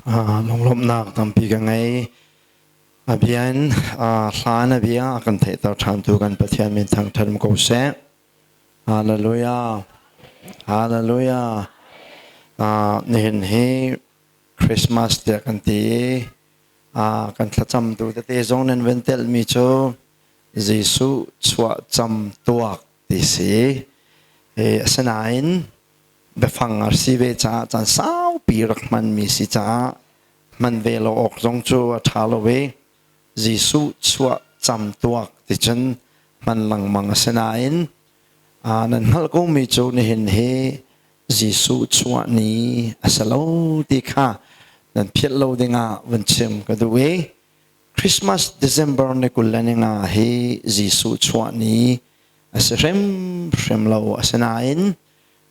Lunglawmhnak tampi ka ngei. A bia in hla na bia a kan theihter ṭhantu kan Pathian min thangṭhat um ko seh. Hallelujah. Hallelujah. Nihin hi Christmas tiah kan ti i kan thlacamtu tete zong nan van telhmi cu Jesuh chuahcam tuak ti si. Asinain biafang a si ve caah caan saupi rak hmanmi si caah hman ve lo awk zong cu a ṭha lo i Jesuh chuah camtuak ti cun hman lengmang a si nain nan hngalh komi cu nihin hi Jesuh chuah ni a si lo ti kha nan philh lo dingah vun chim ka duh i Christmas December ni 25 hi Jesuh chuah ni a si hrimhrim lo. Asinain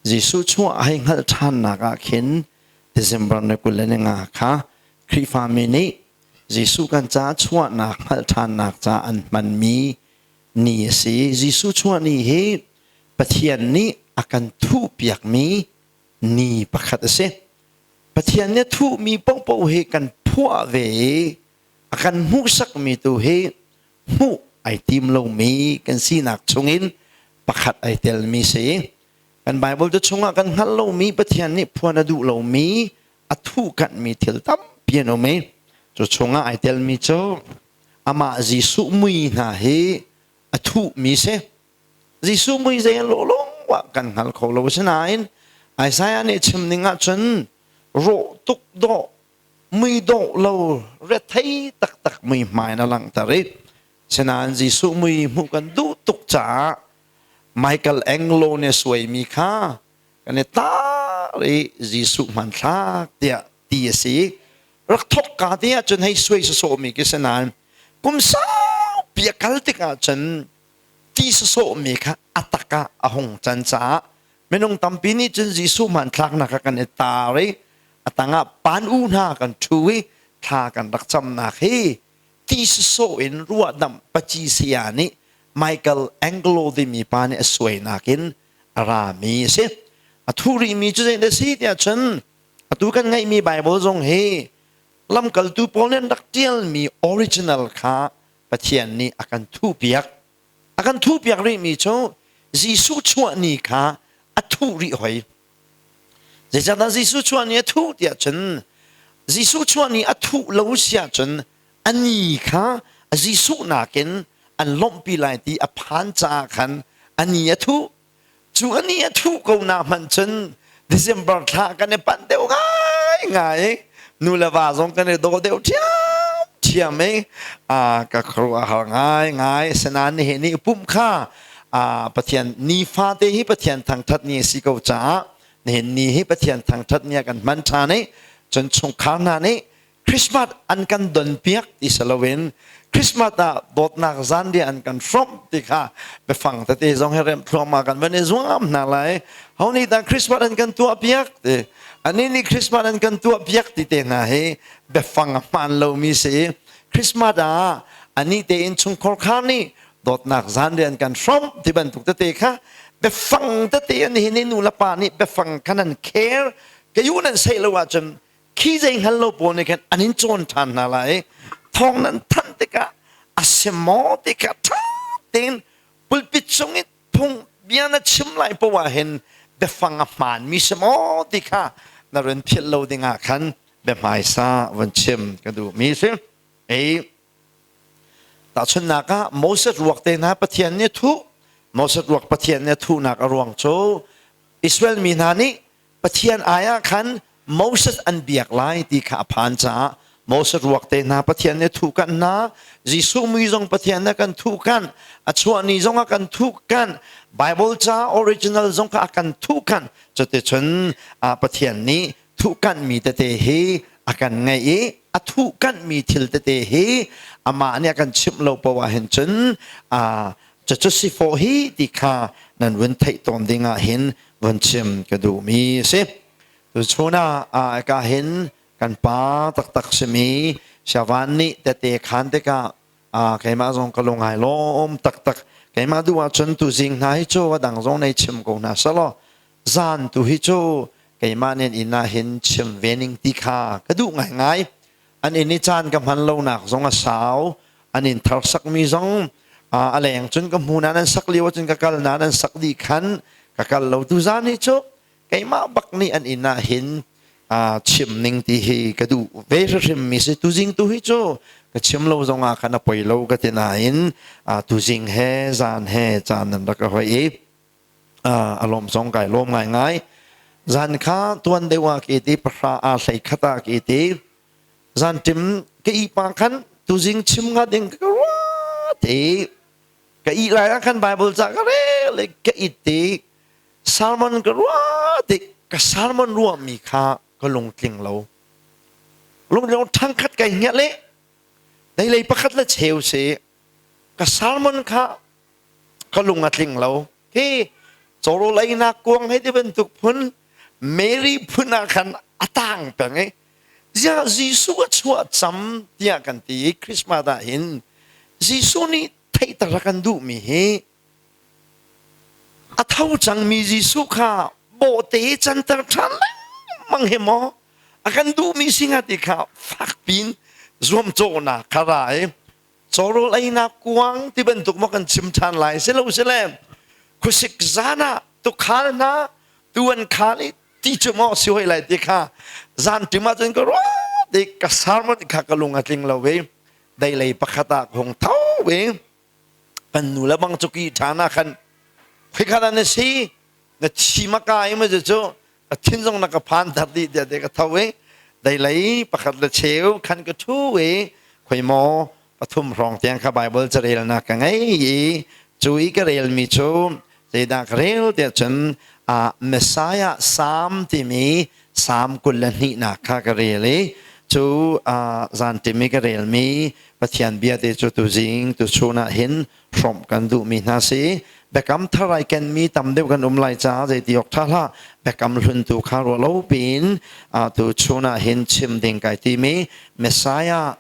Jesuh chuah hei hngalh ṭhannak ah khin December ni 25 kha Khrihfami nih Jesuh kan ca chuahnak hngalh ṭhannak ca an hmanmi ni a si. Jesuh chuah ni hi Pathian nih a kan thuhpiakmi ni pakhat a si. Pathian nih a thuhmi paohpaoh hi kan phuah ve i a kan hmuhsakmi tu hi hmuh ai tim lomi kan sinak chungin pakhat ai telmi si. Kan Bible te chungah kan hngalh lomi Pathian nih phuan a duh lomi a thuhkanhmi thil tampi an um i cu chungah ai telmi cu amah Jesuh mui hna hi a thuhmi si. Jesuh mui zei an lawh lawng kan hngal kho lo. Asinain Isaiah nih chim ning ahcun rawh tuk dawh mui dawh lo rethei taktak mui hmai na langhter i sinain Jesuh mui hmuh kan duh tuk caah Michael Anglo nih a suaimi kha kan i tar i Jesuh hmanthlak tiah ti a si. Rak thok ka te ahcun hei suai sawsawhmi khi si nain kum saupi a kal tikah cun ti sawsawhmi kha a tak ah a hung can caah minung tampi nih cun Jesuh hmanthlaknak kha kan i tar i a tangah pan u hna kan ṭhu i thla kan rak camnak hi ti sawsawh in ruahdamh paci saya nih Michael Angelo timi pa nih a suainak in a rami a si. A thu rihmi cu zeidah a si tiah cun atu kan ngeihmi Bible zong hi lamkaltu pawl nih an rak ṭialmi original kha Pathian nih a kan thuhpiak. A kan thuhpiak rihmi cu Jesuh chuah ni kha a thuh rih hoi. Zeicahtiah Jesuh chuah ni a thuh tiah cun Jesuh chuah ni a thuh lo si ahcun a ni kha Jesuh nakin an lawmhpi lai ti a phan caah khan a ni a thuh. Cu a ni a thuh ko na hmanh cun December thla kan i panh deuh ngai ngai i nu le va zong kan i daw deuh ṭhiamṭhiam i ka khuaruah a har ngai ngai. Asinain nihin ni pumh kha Pathian nifate hi Pathian thangṭhat ni a si ko caah nihin ni hi Pathian thangṭhat ni ah kan hman ṭhan i cun chungkhar hna nih Christmas an kan donpiak ti si loin Christmas ah dawtnak zanriah an kan hrawmh ti kha biafang tete zong hi remh thluahmah kan van i zuam hna lai. Ho nih dah Christmas an kan tuah piak ti ani nih Christmas an kan tuah piak ti te hna hi biafang a hmaan lomi si. Christmas ah ani tein chungkhar khar nih dawtnak zanriah an kan hrawmh ti bantuk tete kha biafang tete an hi nu le pa nih biafang khan an care kayu nan sei lo ahcun khi zei hngal lo pawl nih khan an in cawn ṭhan hna lai. Thawng nan thanh tikah a si maw ti kha ṭha tein pulpit cung i phung bia na chim lai poah ah hin biafang a hmaanmi si maw ti kha na run philh lo dingah khan biahmaisa vun chim ka duhmi si. Ei tahchunhnak ah Moses ruak te hna Pathian nih a thuh. Moses ruak Pathian nih a thuhnak a ruang cu Israel mi hna nih Pathian ai ah khan Moses an biak lai ti kha a phan caah Moses ruak te hna Pathian nih thuh kanh hna. Jesuh mui zong Pathian nih a kan thuh kanh, a chuah ni zong a kan thuh kanh, Bible ca original zong kha a kan thuh kanh. Cuticun Pathian nih thuh kanhmi tete hi a kan ngeih i a thuh kanhmi thil tete hi amah nih a kan chimh lo poah ah hin cun cucu si fawh hi ti kha nan vun theih tawn ding ah hin vun chim ka duhmi a si. Tuchun ah ka hin kan pa taktak simi Siavan nih tete khan tikah keimah zong ka lung ai lawm taktak. Keimah duh ahcun tuzing hna hi cu a dang zong nei chim ko hna selaw zan tu hi cu Keimah nih inn ah hin chim ve ning ti kha ka duh ngaingai. An inn i caan ka hman lonak zong a sau. An inn thar sakmi zong a leng cun ka hmu nain an sak lio ahcun ka kal nain an sak dih khan ka kal lo. Tuzaan hi cu keimah bak nih an inn ah hin chim ning ti hi ka duh ve hrimhrim mi si. Tuzing tu hi cu ka chim lo zong ah khan a poi lo ka ti nain tuzing he zan he caan nan rak ka hoi i a lawm zong kai lawm ngaingai. Zan kha tuan deuh ah ke ti pahra a hlei khat ah ke ti zan tim ka i pa khan tuzing chim nga ding ka ruah ti ka i lai ah khan Bible ca ka rel i ka it ti sermon ka ruah ti ka sermon ruah mi kha ka lungtling lo lungtling thangkhat kai ngia le dei lei pakhat le cheu si ka sermon kha ka lung a tling lo. Hi cawrawl einak kuang hei ti bantuk phun Mary phun ah khan a tang peng i ziah Jesuh a chuah cam tiah kan ti i Christmas ah hin Jesuh nih theihter a kan duhmi hi a tho cangmi Jesuh kha bawhte canter ṭhan lengmang hi maw a kan duhmi si hnga ti kha fak piin zuamcawhnak kha ra i cawrawl einak kuang ti bantuk maw kan chim ṭhan lai si lo sile khuasik zan ah tukhal hna tu an khal i ti cu maw si hoi lai ti kha zan ṭim ahcun ka ruah ti ka sermon kha ka lung a tling lo i dei lei pakhat ah ka hung tho i kan nu le bang cu ki ṭhan ah khan khoikhat ah na si na thi ma ka i ma cu a thin zong na ka phan thar dih tiah te ka tho i deilei pakhat le cheu khan ka thu i khoi maw pathum hrawng tiang kha Bible carelnak ka ngei i cu i ka relmi cu zeidah ka rel tiah cun Messiah Psalm timi Psalm 22nak kha ka rel i cu zan tim i ka relmi Pathian bia te cu tuzing tuchun ah hin hrawmh kan duhmi hna si. Biakam thar ai kenmi tam deuh kan um lai caah zeiti awk ṭha hlah. Biakam hlun tu kha ruah lo piin tu chun ah hin chim ding kai timi Messiah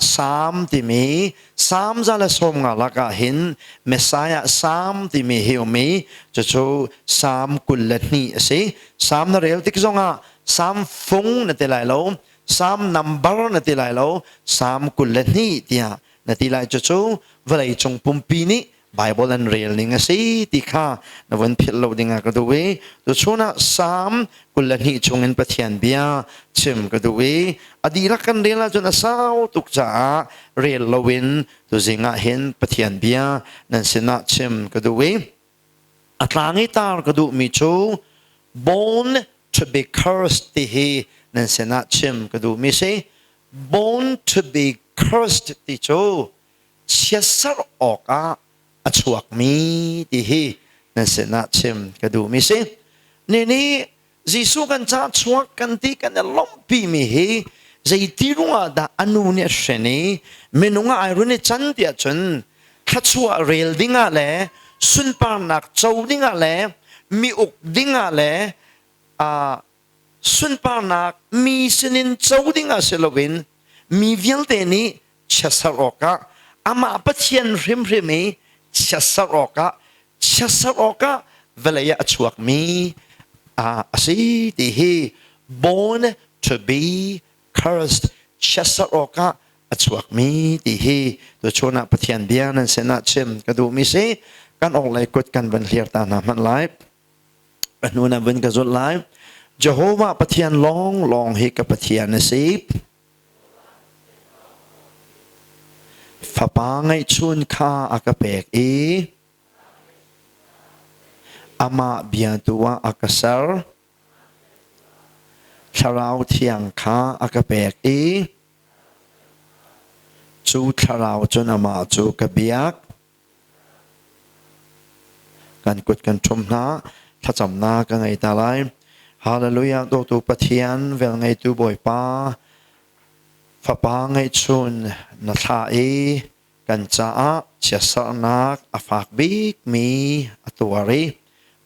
Salm timi Salm 150 lakah hin Messiah Salm timi hi um i cucu Salm 22 a si. Salm na rel tik zongah Salm fung na ti lai lo, Salm number na ti lai lo, Salm 22 tiah na ti lai. Cucu vawlei cung pumpi nih Bible an rel ning a si ti kha na vun philh lo ding ah ka duh i tuchun ah Psalm 22 chungin Pathian bia chim ka duh i a dihlak kan rel ahcun a sau tuk caah rel loin tuzing ah hin Pathian bia nan sinah chim ka duh i a tlang i tar ka duhmi cu born to be cursed ti hi nan sinah chim ka duhmi si. Born to be cursed ti cu chiatserh awkah a chuakmi ti hi nan sinah chim ka duhmi si. Ni nih Jesuh kan ca chuak kan ti kan i lawmhpimi hi zeiti ruangah dah a nu nih a hren i minung ah ai run i can tiah cun thluachuah rel dingah le sunparnak co dingah le mi uk dingah le sunparnak mi sinin co dingah si loin mi vialte nih chiatserh awkah amah Pathian hrimhrim i chiatserh awkah chiatserh awkah vawlei ah a chuakmi a si ti hi born to be cursed chiatserh awkah a chuakmi ti hi tuchun ah Pathian bia nan sinah chim ka duhmi si. Kan orhlei kut kan van hlir ta hna hmanh lai. A hnu na vun ka zulh lai. Jehovah Pathian lawnglawng hi ka Pathian a si. Fapa ngeihchun kha a ka pek i amah bia tu ah a ka ser. Thlarau thiang kha a ka pek i cu thlarau cun amah cu ka biak. Kan kut kan ṭhum hna, thlacamnak ka ngei ta lai. Hallelujah, dawtu Pathian, velngeitu Bawipa, Fapa ngeihchun na thlah i kan caah chiatserhnak a fak bikmi a tuar i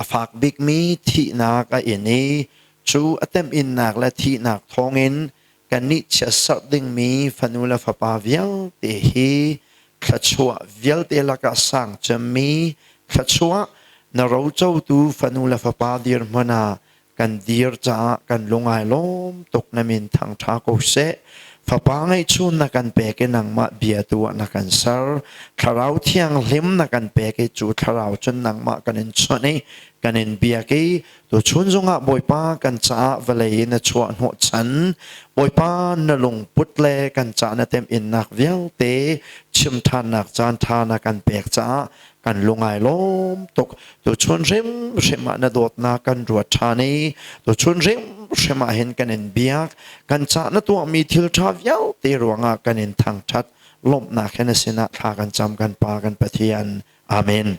a fak bikmi thihnak a in i cu a temhinnak le thihnak thawngin kannih chiatserh dingmi fanu le fapa vialte hi thluachuah vialte lakah sang cemmi thluachuah na rocotu fanu le fapa dirhmun ah. Kan dir caah kan lung ai lawm tuk. Na min thangṭha ko seh. Fapa ngeihchun na kan pek i nangmah bia tu ah na kan ser. Thlarau Thianghlim na kan pek i cu Thlarau cun nangmah kan in chawnh i kan in biak i tuchun zongah Bawipa kan caah vawlei in a chuah hnawh chan Bawipa na lungput le kan ca na temhinnak vialte chim ṭhannak caan ṭha na kan pek caah kan lungai lawm tuk. Tuchun hrimhrim ah na dawtnak kan ruat ṭhan i tuchun hrimhrim ah hin kan in biak. Kan ca na tuahmi thil ṭha vialte ruangah kan in thangṭhat. Lawmhnak he na sinah thla kan cam, kan Pa, kan Pathian. Amen.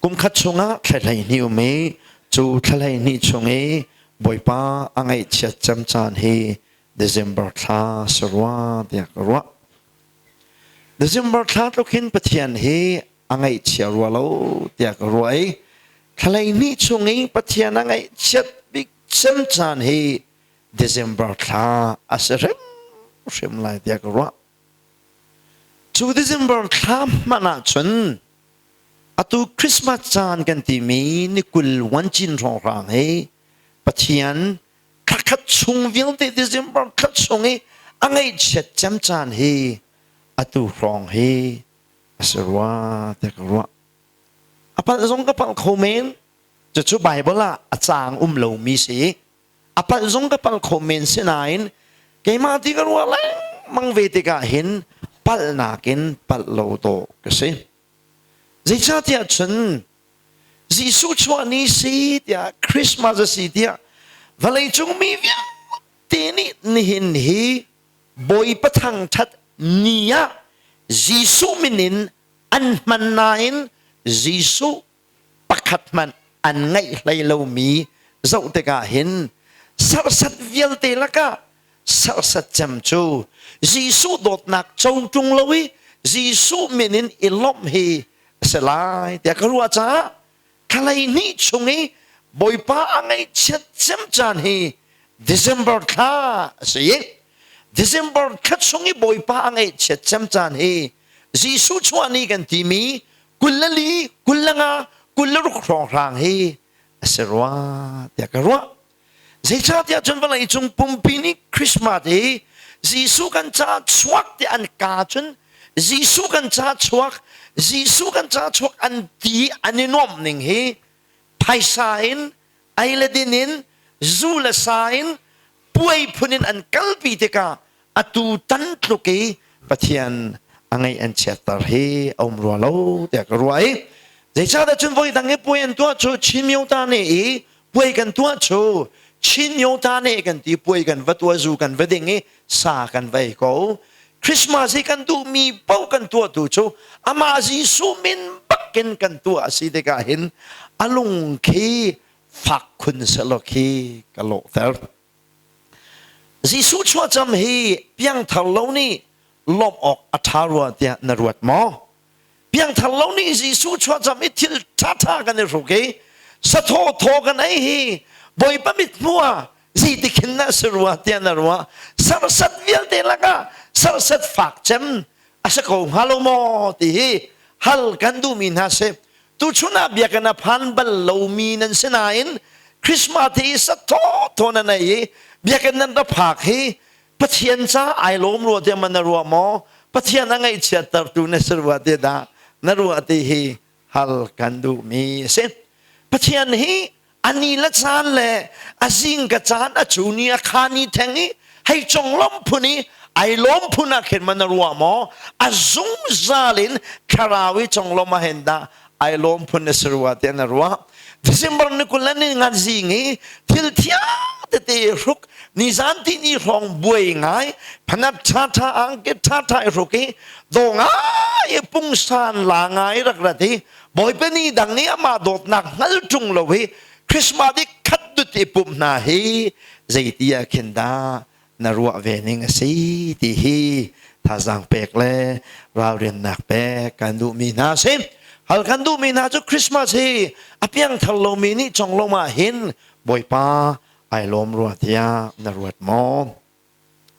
Kum khat chungah thla 12 um i cu thla 12 chung i Bawipa a ngaihchiat cem caan hi December thla si rua tiah ka ruah. December thla tluk hin Pathian hi a ngaihchia rua lo tiah ka ruah i thla 12 chung i Pathian a ngaihchiat bik cem caan hi December thla a si hrimhrim lai tiah ka ruah. Cu December thla hmanh ahcun atu Christmas caan kan timi ni 20 wancin hrawnghrang hi Pathian thla khat chung vialte, December thla chung i a ngaihchiat cem caan hi atu hrawng hi a si rua tiah ka ruah. A palh zong ka palh kho men. Cucu Bible ah a caang um lomi si. A palh zong ka palh kho men, sinain keimah ti ka ruah lengmang ve tikah hin palhnak in palh lo dawh ka si. Zeicahtiah cun Jesuh chuah ni si tiah, Christmas a si tiah vawleicung mi vialte nih nihin hi Bawipa thangṭhat ni ah Jesuh min in an hman nain Jesuh pakhat hmanh an ngaih hlei lomi zoh tikah hin serhsat vialte lakah serhsat cem cu Jesuh dawtnak co ṭung lo i Jesuh min in i lawmh hi a si lai tiah ka ruah caah thla 12 chung i Bawipa a ngaihchiat cem caan hi December thla a si i December thla chung i Bawipa a ngaihchiat cem caan hi Jesuh chuah ni kan timi 24, 25, 26 hrawnghrang hi a si rua tiah ka ruah. Zeicahtiah cun vawlei cung pumpi nih Christmas hi Jesuh kan caah chuak ti an ka cun Jesuh kan caah chuak, Jesuh kan caah chuak an ti an i nuamh ning hi phaisa in, ei le din in, zu le sa in, puai phun in an kalpi tikah atu tan tluk i Pathian a ngaih an chiatter hi a um rua lo tiah ka ruah i zeicahtiah cun voi dang i puai an tuah cu Chin Myota nih i puai kan tuah cu Chin Myota nih kan ti, puai kan va tuah, zu kan va ding i sa kan va ei ko. Christmas hi kan duhmi paoh kan tuah tu cu amah Jesuh min bakin kan tuah a si tikah hin a lung khi fak khun selaw khi ka lawhter. Jesuh chuahcam hi piangthar lo nih lawmh awk a ṭha rua tiah na ruat maw? Piangthar lo nih Jesuh chuahcam i thil ṭhaṭha kan i hruk i sathaw thaw kan ei hi Bawipa mithmuh ah zeitikhin dah si rua tiah na ruah? Serhsat vialte lakah serhsat fak cem a si ko hnga lo maw ti hi hal kan duhmi hna si. Tuchun ah biakinn a phan bal lomi nan si nain Christmas hi sathaw thaw nan ei i biakinn nan ra phak hi Pathian ca ai lawm rua tiah man na ruah maw? Pathian a ngaihchiattertu na si rua ti dah na ruah ti hi hal kan duhmi a si. Pathian hi a ni le caan le a zing ka caan a cu ni a kha ni theng i hei conglawmh phun i ai lawm phun ah khin man na ruah maw? A zungzal in thlarau i conglawmh ah hin dah ai lawm phun na si rua tiah na ruah? December ni 20 le ni ngan zing i thil thiang tete hruk, nizan ti ni hrawng buai ngai phanat ṭha ṭha angke ṭha ṭha i hruk i daw ngai i pungsan la ngai rak rat i Bawipa ni dang nih amah dawtnak hngal ṭung lo hi Christmas i khat dut i pumh hna hi zeiti ah khin dah na ruah ve ning a si ti hi thazaang pek le ralrinnak pek kan duhmi hna a si. Hal kan duhmi hna cu Christmas hi a piangthar lomi nih conglawmh ah hin Bawipa ai lawm rua tiah na ruat maw?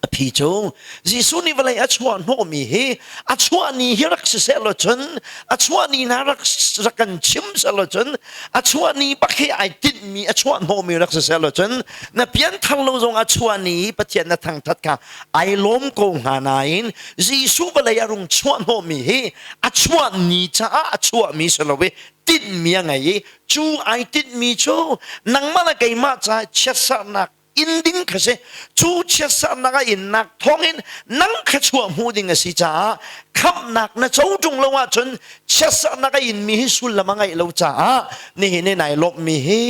A phi cu Jesuh nih vawlei a chuah hnawhmi hi a chuah ni hi rak si seh law cun, a chuah ni hna rak rak kan chim seh law cun, a chuah ni bak hi ai tinhmi, a chuah hnawhmi rak si seh law cun, na pianthar lo zong a chuah ni i Pathian na thangthat kha ai lawm ko hnga. Nain Jesuh vawlei a rung chuah hnawhmi hi a chuah ni caah a chuahmi si lo i tinhmi a ngei i cu ai tinhmi cu nangmah le keimah caah chiatserhnak inn ding kha si. Cu chiatserhnak a innak thawngin nang kha chuah hmuh ding a si caah khamhnak na co ṭung lo ahcun chiatserhnak a inmi hi sullam a ngeih lo caah nihin i nai lawmhmi hi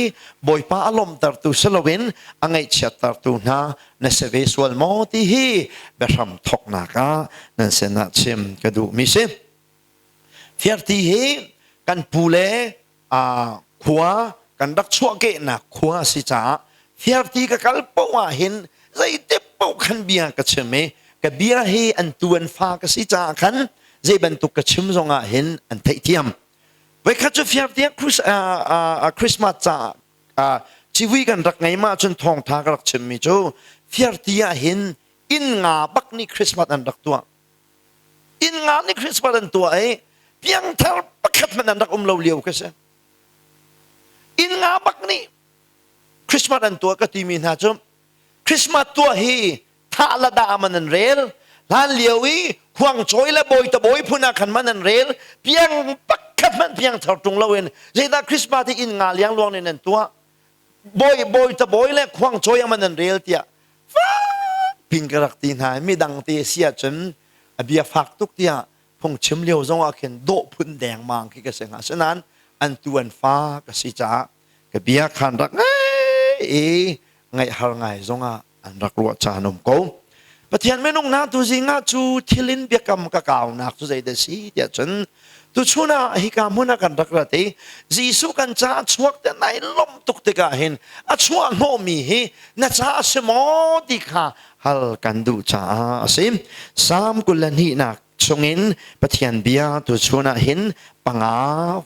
Bawipa a lawmhtertu si loin a ngaihchiattertu hna na si ve sual maw ti hi biahram thawknak ah nan sinah chim ka duhmi si. Fiarti hi kan pu le khua kan rak chuahkehnak khua a si caah Fiarti ka kal paoh ah hin zeiti paoh khan bia ka chim i ka bia hi an tu an fa ka si caah khan zei bantuk ka chim zongah hin an theihthiam. Voikhat cu Fiarti ah Christmas caah civui kan rak ngei ma cun thawngtha ka rak chimmi cu Fiarti ah hin inn nga bak nih Christmas an rak tuah. Inn nga nih Christmas an tuah i piangthar pakhat hmanh an rak um lo lio ka si. Inn nga bak nih Christmas an tuah ka timi hna cu Christmas tuah hi thah la dah man an rel, hlan lio i khuangcawi le bawi ta bawi phun ah khan man an rel. Piang pakhat hmanh piangthar ṭung loin zeidah Christmas hi inn nga liangluang in an tuah, bawi bawi ta bawi le khuangcawi ah man an rel tiah pin ka rak ti hna. Midang te si ahcun a bia fak tuk tiah phungchim lio zong ah khin dawh phun dengmang khi ka si hnga. Asinain an tu an fa ka si caah ka bia khan rak ngai i ngaih har ngai zong ah an rak ruah caan um ko. Pathian minung hna, tu zing ah cu thil in biakam ka kaunak cu zeidah si tiah cun, tuchun ah hika hmun ah kan rak rat i Jesuh kan caah chuak te nai lawmh tuk tikah hin a chuah hnawhmi hi na caah a si maw ti kha hal kan duh caah a si. Salm 22nak chungin Pathian bia tuchun ah hin panga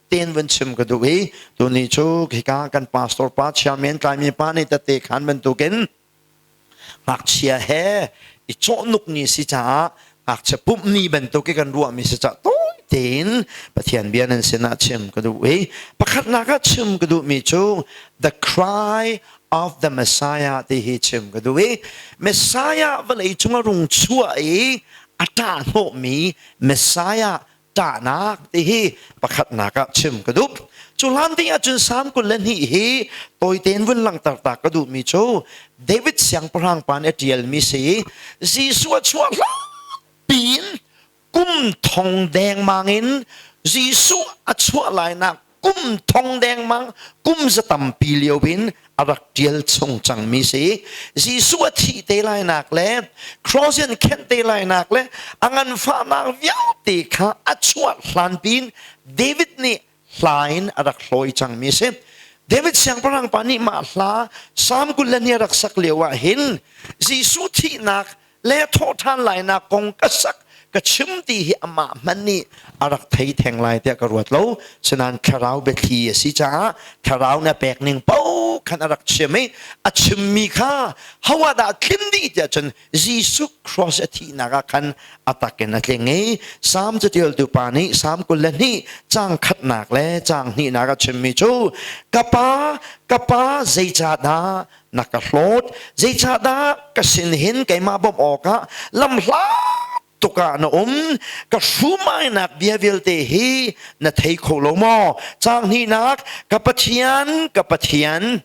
tein vun chim ka duh i tuni cu hika kan pastor pa, chairman tlaimi pa nih tette khan bantukin ngakchia he i cawhnuk ni si caah ngakchia pumh ni bantuk i kan ruahmi si caah tawi tein Pathian bia nan sinah chim ka duh i pakhatnak ah chim ka duhmi cu the cry of the Messiah ti hi chim ka duh i Messiah vawlei cung a rung chuah i a ṭah hnawhmi Messiah ṭahnak ti hi pakhatnak ah chim ka duh. Cu hlan ding ahcun Salm 22 hi tawitein vun langhter ta ka duhmi cu David siangpahrang pa nih a ṭialmi si. Jesuh a chuah hlan piin kum thong dengmang in, Jesuh a chuah lainak kum thong dengmang, kum za tampi lio in a rak ṭial chung cangmi si. Jesuh a thih te lainak le cross in khenh te lainak le a nganfahnak vialte kha a chuah hlan pin David nih hla in a rak hlawi cangmi si. David siangpahrang pa nih mah hla Salm 22 a rak sak lio ah hin Jesuh thihnak le thawhṭhan lainak kong ka sak, ka chim ti hi amah hmanh nih a rak thei theng lai tiah ka ruat lo. Sinain thlarau biathli a si caah thlarau na pek ning paoh khan a rak chim i a chimmi kha ho ah dah tlin dih tiah cun Jesuh cross a thihnak ah khan a tak in a tling i Salm catialtu pa nih Salm 22 caang khatnak le caang hnihnak a chimmi cu, "Ka pa, ka pa, zeicahdah na ka hlawt? Zeicahdah ka sin hin keimah bawmh awkah lamhla tuk ah na um? Ka hrumainak bia vialte hi na thei kho lo maw?" Caang hnihnak, "Ka Pathian, ka Pathian,"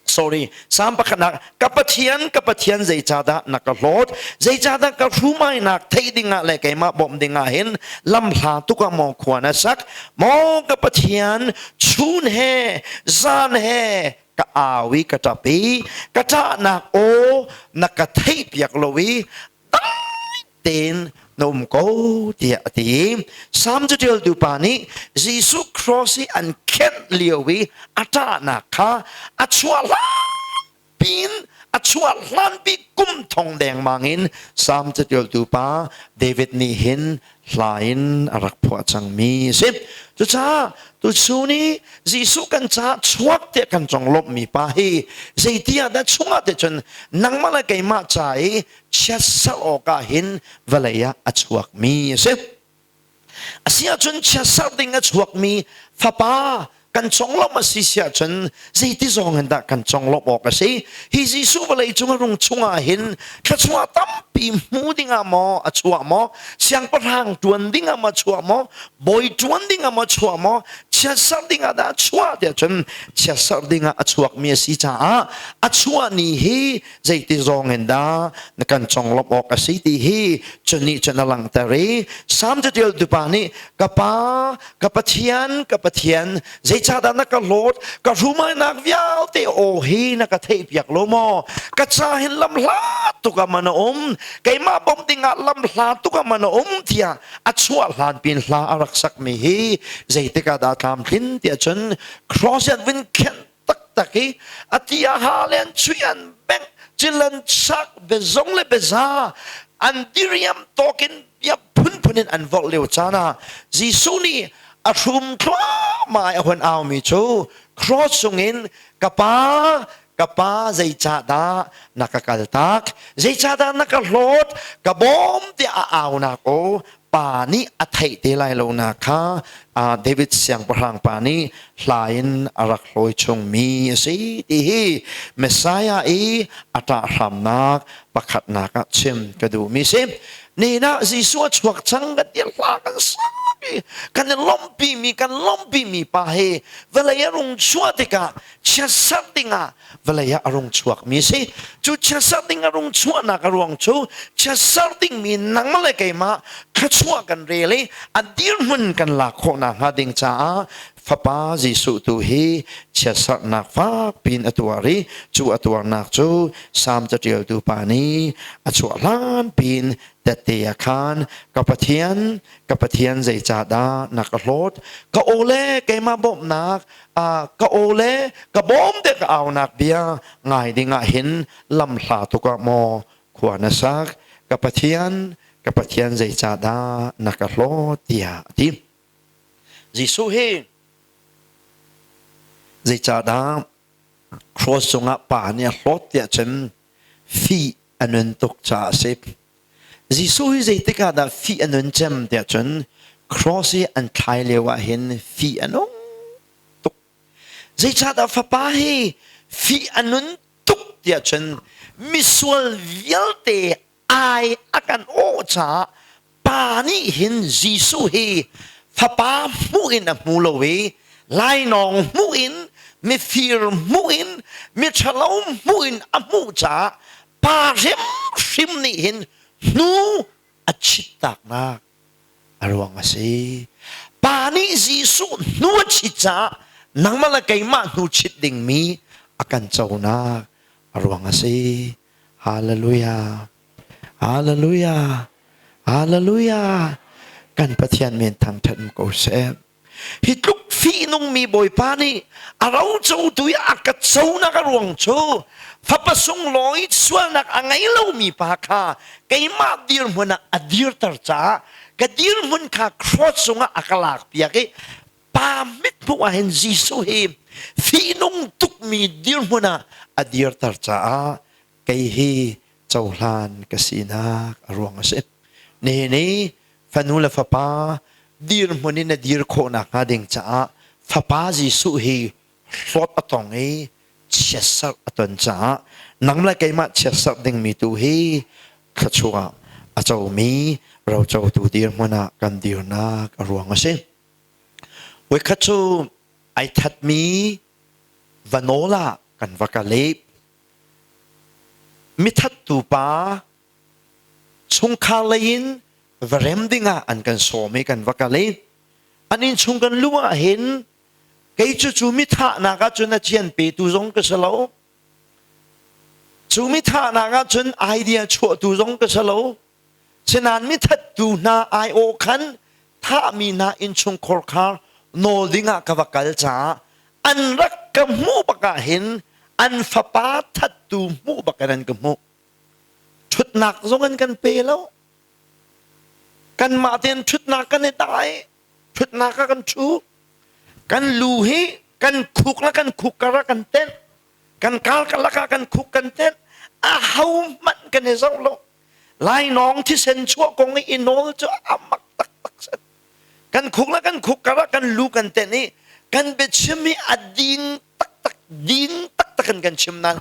sorry, Salm pakhatnak, "Ka Pathian, ka Pathian, zeicahdah na ka hlawt? Zeicahdah ka hrumainak theih dingah le keimah bawmh dingah hin lamhla tuk ah maw khua na sak? Maw ka Pathian, chun he zan he ka au i ka ṭap i ka ṭahnak aw na ka theihpiak lo i dai tein na um ko," tiah a ti. Salm caṭialtu pa nih Jesuh cross i an khenh lio i a ṭahnak kha a chuah hlan pin, a chuah hlanpi kum thong dengmang in Salm caṭialtu pa David nih hin hla in a rak phuah cangmi a si. Cucaah Tuchun i Jesuh kan caah chuak tiah kan conglawmhmi pa hi zeiti ah dah chungah te cun nangmah le keimah ca i chiatserh awkah hin vawlei ah a chuakmi a si. Asiahcun chiatserh ding a chuakmi fapa kan conglawmh a si siahcun zeiti zong in dah kan conglawmh awk a si? Hi Jesuh vawlei cung a rung chungah hin thluachuah tampi hmu dingah maw a chuah maw? Siangpahrang ṭuan dingah maw a chuah maw? Bawi ṭuan dingah maw a chuah maw? Chiatserh dingah dah a chuah tiah cun chiatserh dingah a chuakmi a si caah a chuah ni hi zeiti zong in dah na kan conglawmh awk a si ti hi cu nih cun a langhter i Salm caṭialtu pa nih ka pa ka Pathian ka Pathian zeicahdah na ka hlawt ka hrumainak vialte aw hi na ka theihpiak lo maw ka ca hin lam hlat tuk ah man a um keimah bawmh dingah lam hla tuk ah man a um tiah a chuah hlan pin hla a rak sakmi hi zeitik ah dah tlamtlin tiah cun cross an vun khenh taktak i a ti a ha le an chui an bengh cil an sak biazong le biaza an diriam tawkin bia phunphun in an vorh lio caan ah Jesuh nih a hrum thluahmah i a hun aumi cu cross cungin ka pa ka pa zeicahdah na ka kaltak zeicahdah na ka hlawt ka bawm tiah a aunak aw pa nih a theih te lai lo nak kha David siangpahrang pa nih hla in a rak hlawi chungmi a si ti hi Messiah i a ṭah hramnak pakhatnak ah chim ka duhmi si. Nihin ah Jesuh a chuak cang kan ti hla kan sapi kan i lawmhpimi kan lawmhpimi pa hi vawlei a rung chuah tikah chiatserh dingah vawlei ah a rung chuakmi a si. Cu chiatserh ding a rung chuahnak a ruang cu chiatserh dingmi nangmah le keimah thluachuah kan rel i a dirhmun kan lak khawh nakhnga ding caah Fapa Jesuh tu hi chiatserhnak fak piin a tuar i cu a tuarnak cu Salm caṭialtu pa nih a chuah hlan piin tette a khan ka Pathian ka Pathian zeicahdah na ka hlawt ka aw le keimah bawmhnak ka aw le ka bawm te ka aunak bia ngai ding ah hin lam hla tuk ah maw khua na sak ka Pathian ka Pathian zeicahdah na ka hlawt tiah a ti. Jesuh hi zeicahdah cross cungah pa nih a hlawt tiah cun fih a nun tuk caah a si. Jesuh hi zeitik ah dah fih a nun cem tiah cun cross i an thlai lio ah hin fih a nung tuk. Zeicahdah fapa hi fih a nun tuk tiah cun misual vialte ai a kan awh caah pa nih hin Jesuh hi fapa hmuh in a hmu lo i lainawng hmuh in mifir hmuh in miṭhalo hmuh in a hmuh caah pa hrimhrim nih hin hnu a chittaknak a ruang a si. Pa nih Jesuh hnu a chit caah nangmah le keimah hnu chit dingmi a kan conak a ruang a si. Hallelujah. Hallelujah. Hallelujah. Kan Pathian min thangṭhat ko seh. Hi tluk fihnungmi Bawipa nih a rocotu i a ka conak a ruang cu fapa sunglawi sualnak a ngei lomi pa kha keimah dirhmun ah a dirter caah ka dirhmun kha cross cungah a ka lakpiak i pa mithmuh ah hin Jesuh hi fihnung tukmi dirhmun ah a dirter caah kei hi cohlan ka sinak a ruang a si. Nihin i fanu le fapa dirhmun in na dir khawh nakhnga ding caah fapa Jesuh hi hlawt a tong i chiatserh a ton caah nang le keimah chiatserh dingmi tu hi thluachuah a comi rocotu dirhmun ah kan dirnak a ruang a si. Voikhat cu ai thatmi va nawl ah kan va kal i mithattu pa chungkhar lei in va rem dingah an kan sawm i kan va kal i an innchung kan luh ah hin kei cu cu mithahnak ah cun a cian petu zong ka si lo cu mithahnak ah cun idea chuahtu zong ka si lo sinain mithattu hna aiawh khan thahmi hna innchungkhar khar nawl dingah ka va kal caah an rak ka hmuh bak ah hin an fapa thattu hmuh bak in an ka hmuh Ṭhutnak zong an kan pe lo. Kanmah tein ṭhutnak kan i dai. Ṭhutnak ah kan ṭhu. Kan lu hi kan khuk la kan khuk kar ah kan tenh. Kan kar karlak ah kan khuk kan tenh. A ho hmanh kan i zoh lo. Lainawng thisen chuah kong i nawl cu a mak taktak si. Kan khuk la kan khuk kar ah kan lu kan tenh i kan biachim hi a ding taktak ding taktak in kan chim nain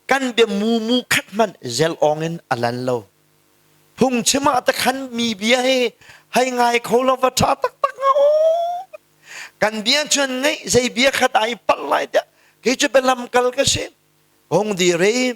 kan bia mumu khat hmanh zel ong in a lan lo. Phungchim ah te khan mi bia hi hei ngai kho lo va ṭha taktak nga kan bia cun ngeih zei bia khat ai palh lai tiah kei cu bialam kal ka si. Hung dir i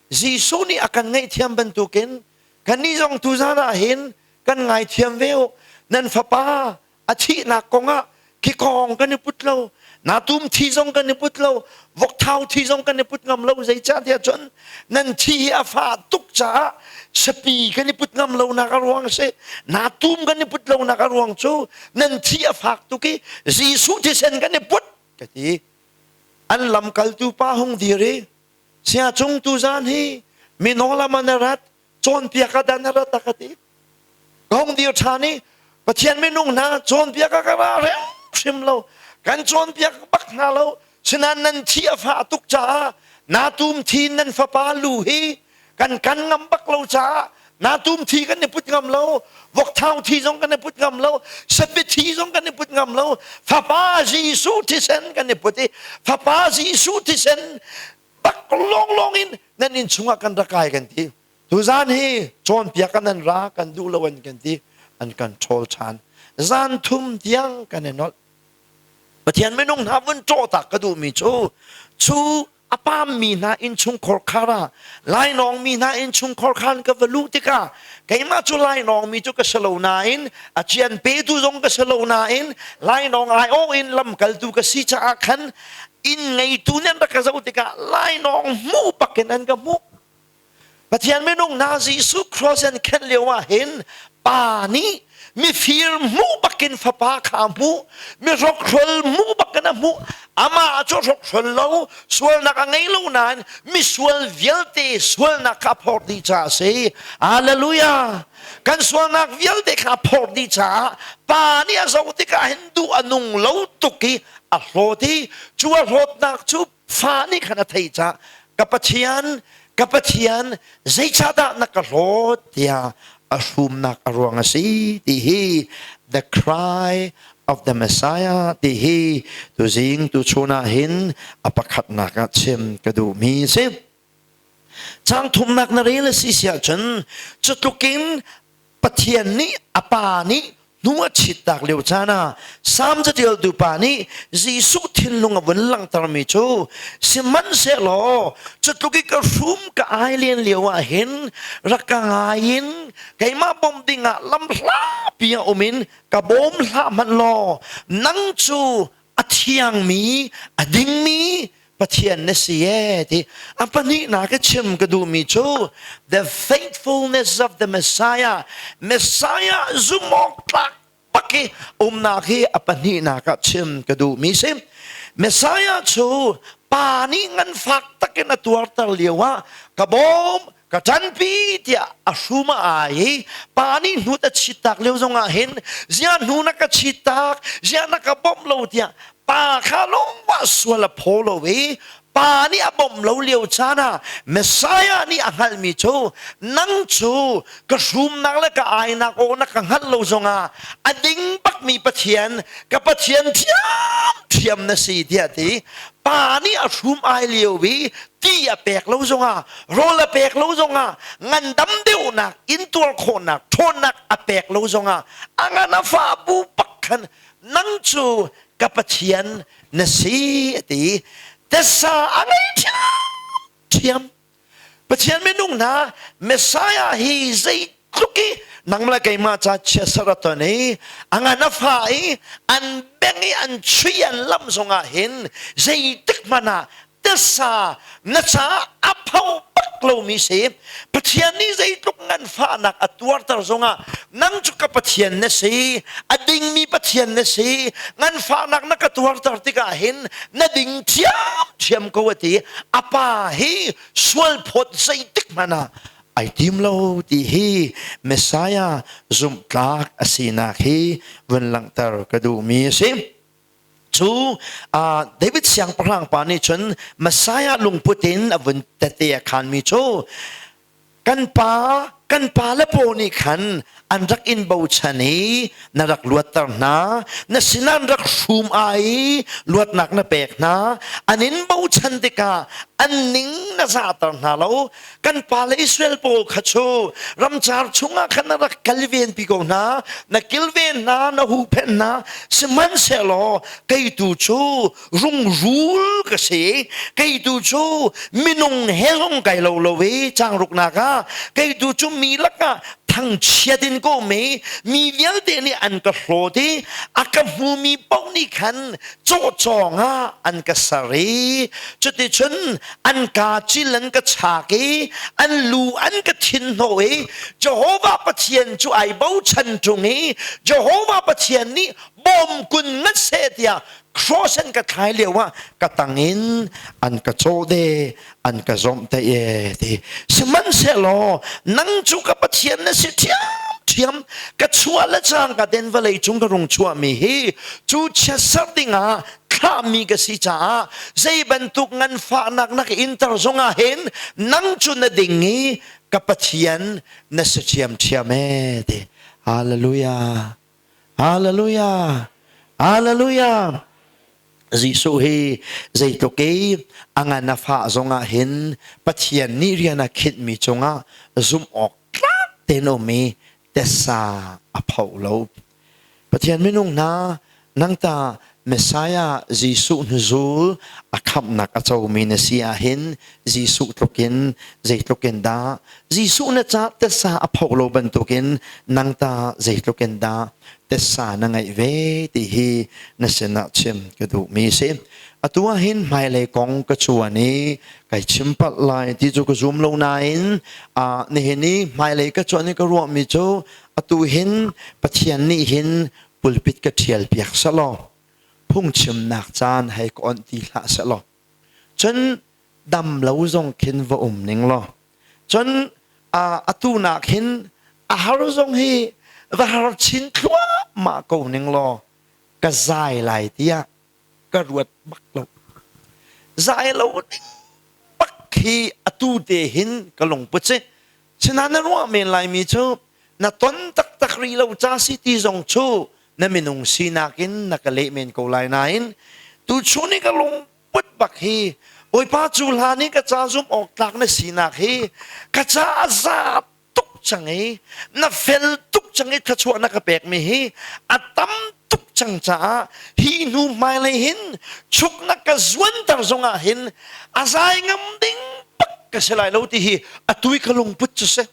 Jesuh nih a kan ngaihthiam bantukin kannih zong tuzan ah hin kan ngaithiam ve u. Nan fapa a thihnak kongah kikawng kan i put lo, natum thi zong kan i put lo, vokthau thi zong kan i put ngam lo. Zeicahtiah cun nan thi hi a fah tuk caah sapi kan i put ngam lonak a ruang a si. Natum kan i put lonak a ruang cu nan thi a fak tuk i Jesuh thisen kan i put ka ti. An lamkaltu pa hung dir i sia cung tuzan hi mino lam an rat cawnpiak ah dan a rat a ka ti. Ka hung dir ṭhan i Pathian minung hna cawnpiak ah ka ra hrimhrim lo. Kan cawnpiak bak hna lo. Sinain nan thi a fah tuk caah natum thi nan fapa lu hi kan kan ngam bak lo caah natum thi kan i put ngam lo, vokthau thi zong kan i put ngam lo, sapi thi zong kan i put ngam lo. Fapa Jesuh thisen kan i put i Fapa Jesuh thisen bak lawnglawng in nan inn chungah kan rak kai kan ti. Tuzan hi cawnpiak ah nan ra kan duh lo an kan ti. An kan ṭhawl ṭhan. Zan thum tiang kan i nolh. Pathian minung hna vun ṭawhtak ka duhmi cu cu a pammi hna innchungkhar khar ah lainawngmi hna innchungkhar khan ka va luh tikah keimah cu lainawngmi cu ka si lo nain a cian petu zong ka si lo nain lainawng aiawh in lamkaltu ka si caah khan inn ngeitu nih an rak ka zoh tikah lainawng hmuh bakin an ka hmuh. Pathian minung hna Jesuh cross an khenh lio ah hin pa nih mifir hmuh bakin fapa kha a hmuh, mi hrokhrol hmuh bakin a hmuh. Amah cu hrokhrol lo, sualnak a ngei lo nain misual vialte sualnak kha a phorh dih caah a si. Hallelujah! Kan sualnak vialte kha a phorh dih caah pa nih a zoh tikah hin duh a nung lo tuk i a hlawt i cu a hlawtnak cu fa nih khan a theih caah ka Pathian, ka Pathian, zeicahdah na ka hlawt tiah a hrumnak a ruang a si ti hi the cry of the Messiah ti hi tuzing tuchun ah hin a pakhatnak ah chim ka duhmi a si. Cang thumnak na rel a si si ahcun cu tlukin Pathian nih a pa nih hnu a chittak lio caan ah Salm catialtu pa nih Jesuh thinlung a vun langhtermi cu sihmanhsehlaw cu tluk i ka hrum ka ai len lio ah hin rak ka ngai in keimah bawmh dingah lam hlapi ah um in ka bawm hlah hmanh law nang cu a thiangmi a dingmi Pathian na si ee ti. A pahnihnak i chim ka duhmi cu the faithfulness of the Messiah, Messiah zumhawk tlak bak i umnak hi a pahnihnak ah chim ka duhmi si. Messiah cu pa nih nganfak takin a tuarter lio ah ka bawm ka ṭanpi tiah a hrum a ai i pa nih hnut a chittak lio zongah hin ziah hnu na ka chittak, ziah na ka bawmh lo tiah pa kha lungvah sual a phaw lo i pa nih a bawmh lo lio caan ah Messiah nih a hngalhmi cu nang cu ka hrumnak le ka ainak aw na ka hngalh lo zongah a ding bakmi Pathian, ka Pathian thiamthiam na si tiah ti. Pa nih a hrum ai lio i ti a pek lo zongah, rawl a pek lo zongah, ngandam deuhnak, intuar khawhnak, ṭhawnnak a pek lo zongah a ngan a fah bu bak khan nang cu ka Pathian na si a ti. Tesa a ngei ṭhiamṭhiam. Pathian minung hna, Messiah hi zeitluk i nang le keimah ca chiatserh a ton i a ngan a fa i an beng i an chui an lam zongah hin zeitik hmanh ah tasa na caah a pho bak lomi si. Pathian nih zeitluk nganfahnak a tuarter zongah nang cu ka Pathian na si, a dingmi Pathian na si, nganfahnak na ka tuarter tikah hin na ding thiamthiam ko a ti. A pa hi sual phawt zeitik hmanh ah ai tim lo ti hi Messiah zumhtlak a sinak hi vun langhter ka duhmi a si. Cu David siangpahrang pa nih cun Messiah lungput in a vun tete a khanmi cu kan pa kan pa le paw nih khan an rak in bochan i na rak luatter hna, na sinah an rak hrum ai i luatnak na pek hna. An in bochan tikah an ning na zahter hna lo. Kan pa le Israel pawl kha cu ramcar chungah khan na rak kalven pi ko hna, na kilven hna, na huhphenh hna. Sihmanhsehlaw kei tu cu rungrul ka si, kei tu cu minung he zong kai lo lo i changruknak ah kei tu cu mi lakah thangchiat in ka um i mi vialte nih an ka hlawt i a ka hmumi paoh nih khan cawcawng ah an ka ser i cuticun an kaa cil an ka chak i an lu an ka thin hnawh i Jehovah Pathian cu ai bochan ṭung i Jehovah Pathian nih bawm kun ngat seh tiah cross an ka thlai lio ah ka tang in an ka cawh de, an ka zomh te e ti. Sihmanhsehlaw nang cu ka Pathian na si ṭhiamṭhiam. Ka chuah le cangka den vawlei cung ka rung chuahmi hi cu chiatser dingah thlahmi ka si caah zei bantuk nganfahnak na ka inter zongah hin nang cu na ding i ka Pathian na si ṭhiamṭhiam e ti. Hallelujah. Hallelujah. Hallelujah. Jesuh hi zeitluk i a ngan a fah zongah hin Pathian nih rian a khinhmi cungah zumh awk tlak tein a um i tessa a pho lo. Pathian minung hna, nang ta Messiah Jesuh hnuzul a khamhnak a comi na si ahhin Jesuh tlukin zeitluk in dah Jesuh na ca tessa a pho lo bantukin nang ta zeitluk in dah tessa na ngeih ve ti hi na sinah chim ka duhmi si. Atu ah hin hmailei kong ka cuan i kai chim palh lai ti cu ka zum lo nain nihin i hmailei ka cuan i ka ruahmi cu atu hin Pathian nih hin pulpit ka ṭhial piak selaw phungchimnak caan hei ka onh ti hlah selaw cun dam lo zong khin va um ning law cun atu nak hin a har zong hi va har chin thluahmah ko ning law ka zai lai tiah ka ruat bak lo. Zai lo ding bak hi atu te hin ka lungput si. Sinain na ruah men laimi cu na ton taktak rih lo ca si ti zong cu na minung sinak in na ka leh men ko lai nain tuchun i ka lungput bak hi Bawipa cu hlan i ka ca zumh awk tlak na sinak hi ka ca a za tuk cang i na fel tuk cang i thluachuah na ka pekmi hi a tam tuk cang caah hi hnu hmailei hin chuk na ka zuanter zongah hin a zai ngam ding bak ka si lai lo ti hi atu i ka lungput cu si.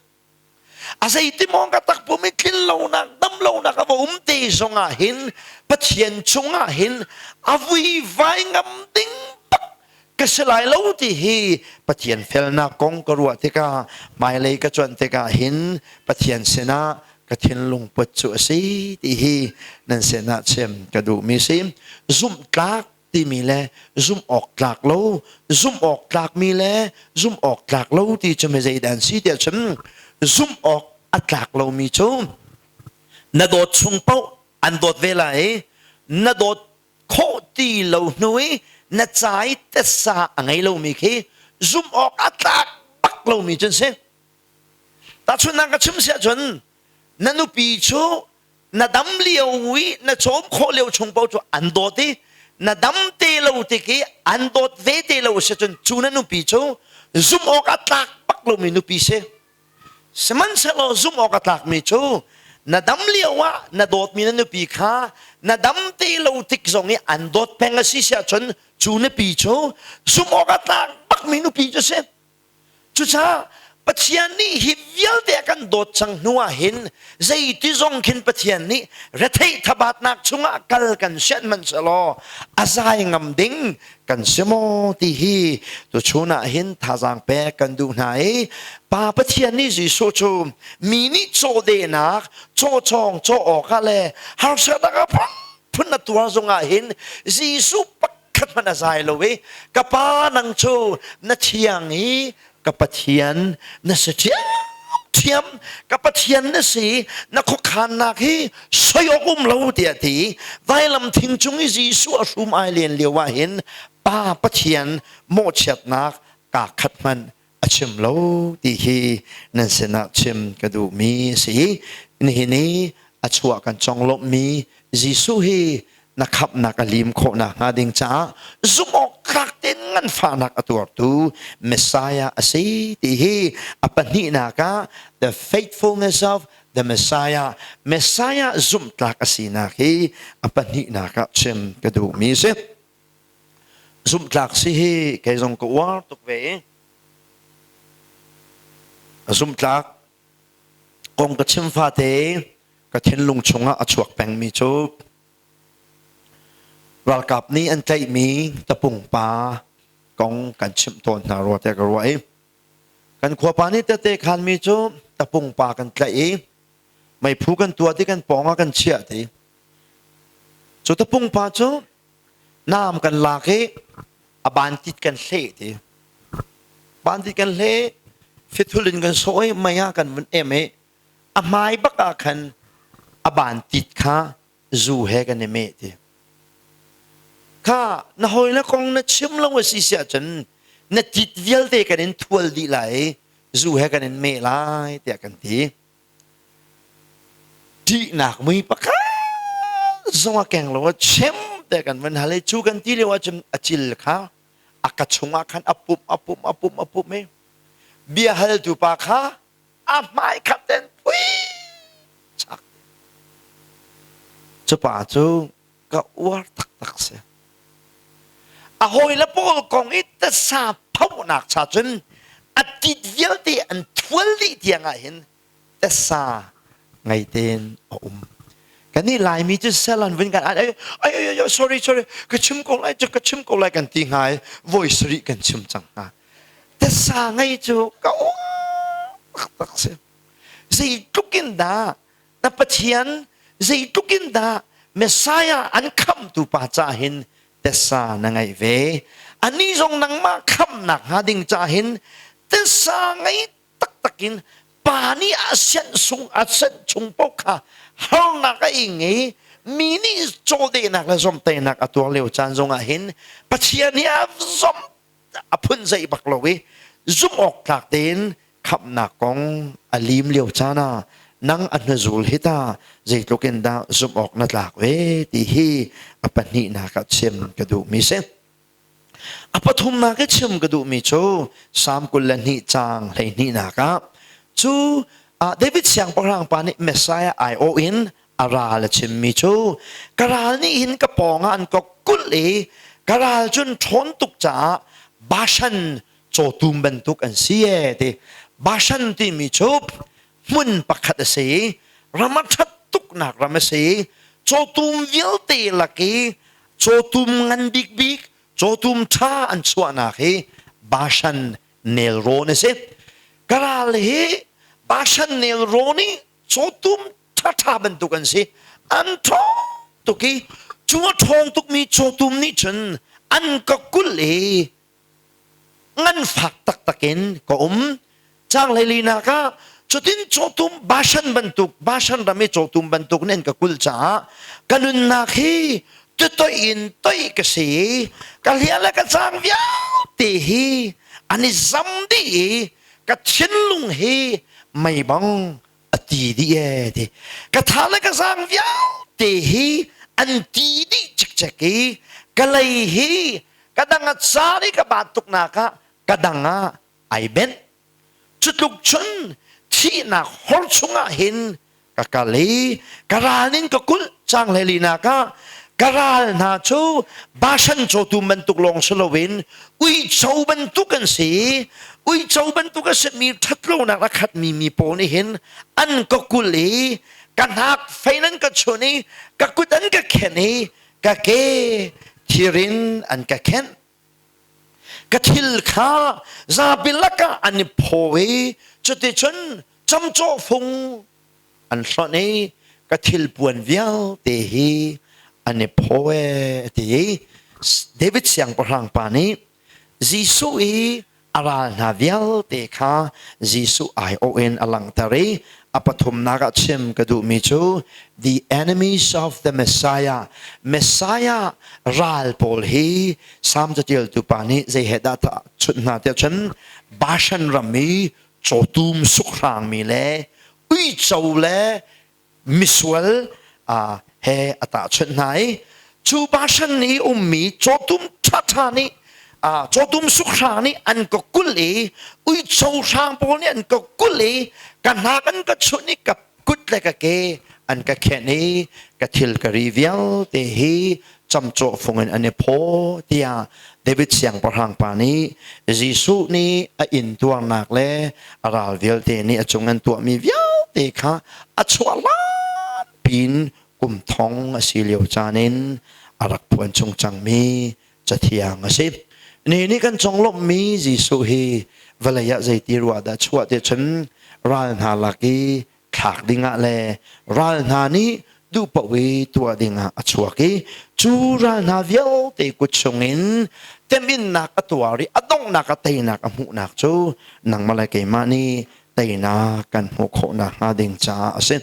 A zeiti maw ka takpum i tlin lonak dam lonak a va um te zongah hin Pathian chungah hin a vuivai ngam ding bak ka si lai lo ti hi Pathian felnak kong ka ruah tikah hmailei ka cuanh tikah hin Pathian sinah ka thinlung put cu a si ti hi nan sinah chim ka duhmi si. Zumh tlak timi le zumh awk tlak lo, zumh awk tlakmi le zumh awk tlak lo ti cu mi zeidah an si tiah cun zumh awk a tlak lomi cu na dawt chung paoh an dawt ve lai i na dawt khawh ti lo hnu i na ca i tessa a ngei lomi khi zumh awk a tlak bak lomi cun si. Tahchunhnak ka chim siah cun na nupi cu na dam lio i na cawm khawh lio chung paoh cu an dawt i na dam te lo tik i an dawt ve te lo si cun cu na nupi cu zumh awk a tlak bak lomi nupi si. Sihmanhsehlaw zumh awk a tlakmi cu na dam lio ah na dawtmi na nupi kha na dam te lo tik zong i an dawt peng a si si ahcun cu nupi cu zumh awk a tlak bakmi nupi cu si. Cucaah Pathian nih hi vialte a kan dawt cang hnu ah hin zeiti zong khin Pathian nih retheih thabatnak chungah kal kan sianh hmanhsehlaw a zai ngam ding kan si maw ti hi tuchun ah hin thazaang pek kan duh hna i Pa Pathian nih Jesuh cu mi nih cawdenak cawcawng caw awkah le harsatnak a phun a tuar zongah hin Jesuh pakhat hmanh a zai lo i ka pa nang cu na thiang i ka Pathian na si ṭhiamṭhiam. ṭhiam ka Pathian na si na khuakhannak hi soi awk um lo tiah ti vailam thing cung i Jesuh a hrum ai len lio ah hin Pa Pathian mawhchiatnak kaa khat hmanh a chim lo ti hi nan sinah chim ka duhmi a si. Nihin i a chuah kan conglawmhmi Jesuh hi na khamhnak a lim khawhnak hnga ding caah zumhawktlak tein nganfahnak a tuartu Messiah a si ti hi a pahnihnak ah the faithfulness of the Messiah Messiah zumhtlak a sinak hi a pahnihnak ah chim ka duhmi a si. Zumhtlak si hi kei zong ka uar tuk ve i zumhtlak kong ka chim fate ka thinlung chungah a chuak pengmi cu ralkap nih an tlaihmi tapung pa kong kan chimh tawn hna rua tiah ka ruah i kan khuapa nih tete khanmi cu tapung pa kan tlaih i meiphu kan tuah ti kan pawng ah kan chiah ti cu tapung pa cu Naam kan lak i a bantit kan hleh ti. Bantit kan hleh, fithul in kan sawh i mei ah kan vun em i a hmai bak ah khan a bantit kha zu he kan i meh ti. Kha na hawi le kong na chim lo a si si ahcun na tit vialte kan in thual dih lai i zu he kan in meh lai tiah kan ti. Ṭihnak mui pakhat zong a keng lo a chem te kan van hal i cu kan ti lio ahcun a cil kha a ka chungah khan a pumh a pumh a pumh a pumh i bia haltu pa kha a hmai khat ten pui chak cu pa cu ka uar taktak si a hawile pawl kong i tasa phohnak cha cun a tit vialte an thual dih tiang ah hin tasa ngei tein a um kannih Laimi cu sel an vun kan ai ai ai sorry sorry ka chim ko lai cu ka chim ko lai kan ti hnga i voi sarih kan chim cang hnga tasa ngei cu ka uar taktak si zeitluk in dah na Pathian zeitluk in dah Messiah an khamtu pa ca hin tesa na ngeih ve anih zong nangmah khamnak hnga ding ca hin tesa ngei taktak in pa nih a sianh sung a sianh chung paoh kha harnak a ing i mi nih cawhdehnak le zomhtainak a tuar lio caan zongah hin Pathian nih a zom a phun zeih bak lo i zumh awk tlak tein khamhnak kong a lim lio caan ah nang a hnuzul hi ta zeitluk in dah zumh awk na tlak ve ti hi a pahnihnak ah chim ka duhmi si. A pathumnak i chim ka duhmi cu Salm 22 caang 12nak ah cu David siangpahrang pa nih Messiah aiawh in a ral a chimmi cu ka ral nih hin ka pawngah an ka kulh i ka ral cun ṭhawn tuk caah Bashan cawtum bantuk an si ee ti Bashan timi cu hmun pakhat a si ram a ṭhat tuknak ram a si cawtum vialte lak i cawtum ngan bikbik cawtum ṭha an chuahnak hi Bashan nelrawn a si ka ral hi Bashan nelrawn i cawtum ṭhaṭha bantuk an si an ṭhawng tuk i cu a ṭhawng tukmi cawtum nih cun an ka kulh i nganfak taktak in ka um caang hleilinak ah cutin cawtum Bashan bantuk Bashan ram i cawtum bantuk nih an ka kulh caah ka nunnak hi tutoih in toih ka si ka hliah le ka caang vialte hi an i zam dih i ka thinlung hi mei bang a ti dih ee ti ka tha le ka zaang vialte hi an ti dih cikcek i ka lei hi ka dang a car i ka baat tuknak ah ka dang ah ai benh cu tluk cun thihnak hor chungah hin ka kal i ka ral in ka kulh cang hlei ah ka ral hna cu Bashan cawtu bantuk lawng si loin uico bantuk an si uico bantuk a simi ṭhatlonak a khatmi mi pawl nih hin an ka kulh i ka hnak fein an ka chun i ka kut an ka khenh i ka ke thirin an ka khenh ka thil kha zapi lakah an i phaw i cuticun camcawh fung an hlonh i ka thilpuan vialte hi an i phaw ee a ti i David siangpahrang pa nih Jesuh i A ral hna vialte kha Jesuh aiawh in a langhter i a pathumnak ah chim ka duhmi cu the enemies of the Messiah. Messiah ral pawl hi Salm catialtu pa nih zei he dah chunh hna tiah cun Bashan ram i cawtum sukhrangmi le uico le misual he a tahchunh hna i cu Bashan i ummi cawtum ṭhaṭha nih, cawtum sukhrang nih an ka kulh i uico hrang pawl nih an ka kulh i ka hnak an ka chunh i ka kut le ka ke an ka khenh i ka thil ka ri vialte hi camcawh fung in an i phaw tiah David siangpahrang pa nih Jesuh nih a intuarnak le a ral vialte nih a cung an tuahmi vialte kha a chuah lan pin kum thong a si lio caan in a rak phuan chung cangmi cathiang a si. Ni nih kan conglawmhmi Jesuh hi vawlei ah zeiti ruah dah chuah ti cun ral hna lak i thlak dingah le ral hna nih duh paoh i tuah dingah a chuak i cu ral hna vialte kut chungin teminnak a tuar i a donghnak a teinak a hmuhnak cu nangmah le keimah nih teinak kan hmuh khawh nakhnga ding caah a si.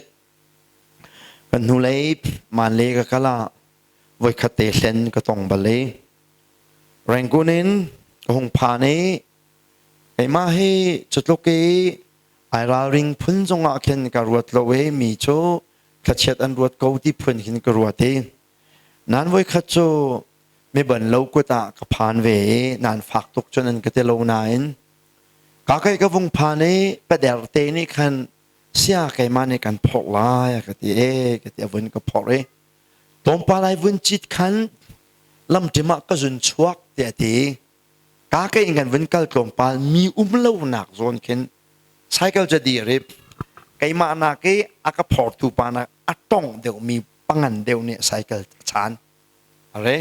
Kan hnulei Manle ka kal ah voikhat te hlen ka tong bal i Rangoon in ka hung phan i keimah hi cutluk i ai ralring phun zongah khin ka ruat lo i mi cu thlachiat an ruat ko ti phun khin ka ruat i nan voikhat cu mi ban lo kut ah ka phan ve i nan fak tuk cun an ka ti lo nain ka kai ka vung phan i pader te nih khan sia keimah nih kan phorh lai a ka ti e ka ti a vun ka phorh i tlawmpal ai vun cit khan lamṭim ah ka zun chuak tiah a ti. Ka ke in kan vun kal tlawmpal mi um lonak zawn khin cycle cu dir i keimah nak i a ka phortu pa nak a tong deuhmi pangan deuh nih cycle a chan. Are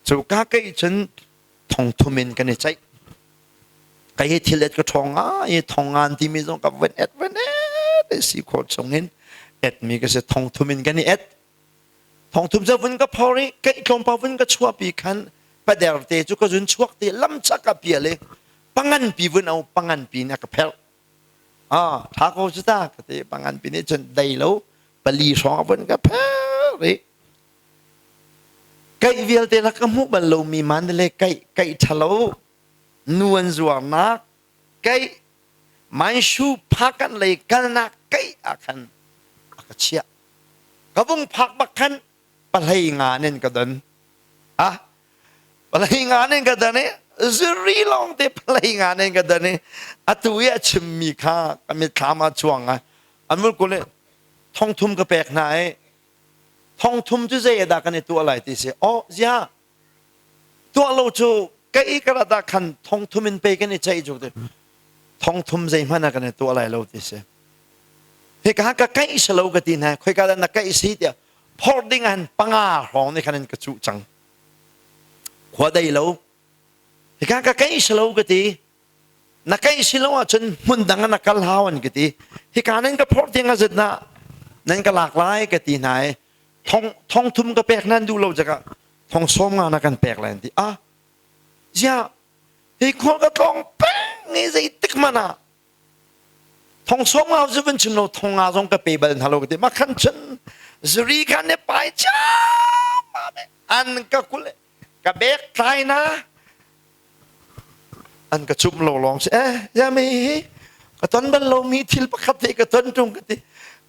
cu ka ke cun thong thum in kan i ceih. Kai hi thil et ka ṭhawng ngai i thong ngan timi zong ka van et van et si khawh chung in et mi ka si thong thum in kan i et. Thongthum cu vun ka phor i keih tlawmpal vun ka chuahpi khan pader te cu ka zun chuak ti lam chak a pial i pangan pi vun au pangan pi nih a ka pherh. Ah, tha ko cu ta ka ti. Pangan pi nih cun dei lo pali hrawng a vun ka pherh i keih vialte la ka hmuh bal lomi Mandalay keih keih ṭhalo nu an zuarnak keih Manshu phakan lei kalnak keih ah khan a ka chiah. Ka vung phak bak khan pahlei nga nin ka don. Ah, pahlei nga nin ka don i zuri lawng te pahlei nga nin ka don i atu i a chimmi kha ka mitthlam ah chuang ah an vun kul i thong thum ka pek hna i thong thum cu zei dah kan i tuah lai ti si. Oh, zia tuah lo cu kei ka rat ah khan thong thum in pe kan i ceih cu ti. Thong thum zeihmanh ah kan i tuah lai lo ti si. Hika ka kaih si lo ka ti hna. Khoika dah na kaih si tiah phor ding han panga hrawng nih khan in ka cuh cang. Khua dei lo. Hika ka kaih si lo ka ti. Na kaih si lo ahcun hmun dang ah na kal hau an ka ti. Hika nan ka phor ding ah zat na nan ka lak lai ka ti hna i thong thong thum ka pek nan duh lo cakah thong sawm nga na kan pek lai an ti. Ah ziah hi khua ka tlawng peng i zeitik hmanh ah Thong sawm nga cu van chim lo thong nga zong ka pe bal hna lo ka ti. Ma khan cun zuri kha ne pai chiam an ka kul ka bek tlai na an ka chum lo lawng si eh ya mi hi ka ton bal lo mi thil pakhat te ka ton tung ka ti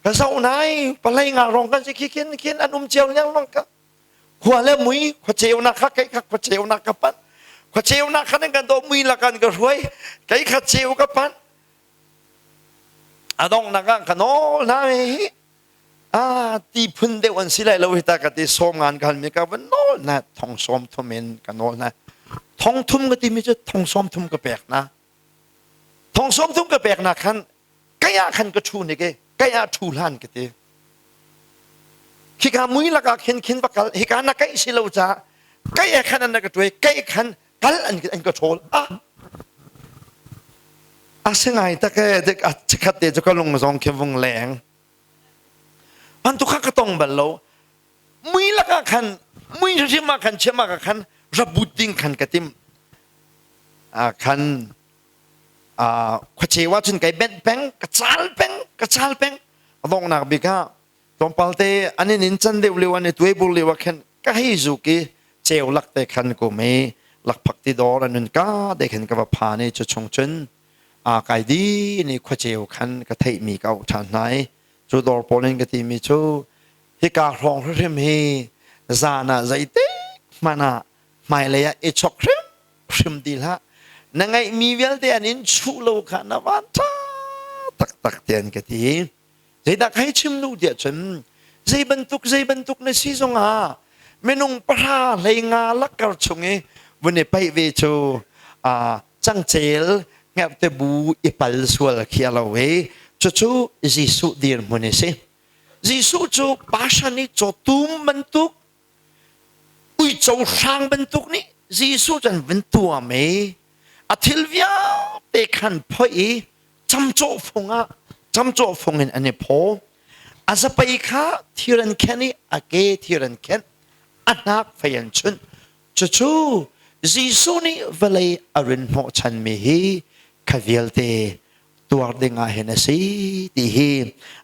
ka zau nai palai nga rong kan si khi khin khin an um chiao liang long ka khua le mui khua ceunak kha kei kha khua ceunak ka panh khua ceunak kha nan kan do mui lakan ka hruai kei kha ceu ka panh a donghnak ah ka nawl hna hi a ti phun deuh an si lai lo hi ta ka ti sawm ngan ka mi ka van nawl na thong sawm thum in ka nawl na thong thum ka ti mi cu thong sawm thum ka pek na thong sawm thum ka pek na khan kai ah khan ka ṭhu nik i kai ah ṭhu hlan ka ti. Khika mui lakah khin khin va kal hika na kaih si lo caah kai ah khan an ka ṭuai kai khan kal an ka ṭhawl ah a si ngai tak e dek a chikhat te cu ka lung zong khi vung leng an tu kha ka tong bal lo mui lakah khan mui hrim ah khan chiam ah khan rabut ding khan ka tim ah khan. Khuacheu ah cun kai benh peng, ka cal peng, ka cal peng. A donghnak bik ah tlawmpal te an in in can deuh lio an i tuaibur lio ah khan ka hei zuk i ceu lak te khan kum i lakphak ti dawr an nun ka te khan ka va phan i cu chung cun a kai di ni khuaceu khan ka theih mi ka auh ṭhan hna i cu dawr pawl in ka ti mi cu hika hrawng hrimhrim hi zan ah zeitik hmanh ah hmailei ah i chok hrimhrim ti hlah, na ngeihmi vialte an in chuh lo kha na van ṭha taktak ti an ka ti. Zeidah ka hei chim duh tiah cun, zei bantuk na si zongah minung 15 lakkar chung i vun i paih ve cu cangcel hngerhte bu i pal sual khi a lo i cucu Jesuh dirhmun i si. Jesuh cu Pashan i cawtum bantuk, uico hrang bantuk nih Jesuh cu an vun tuam i a thil vialte khan phoih i camcawh fung ah camcawh fung in an i phaw. A zapei kha thir an khenh i a ke thir an khenh, a hnak fei an chunh. Cucu Jesuh nih vawlei a rin hnawhchanmi hi kha vialte tuar ding ah hin a si ti hi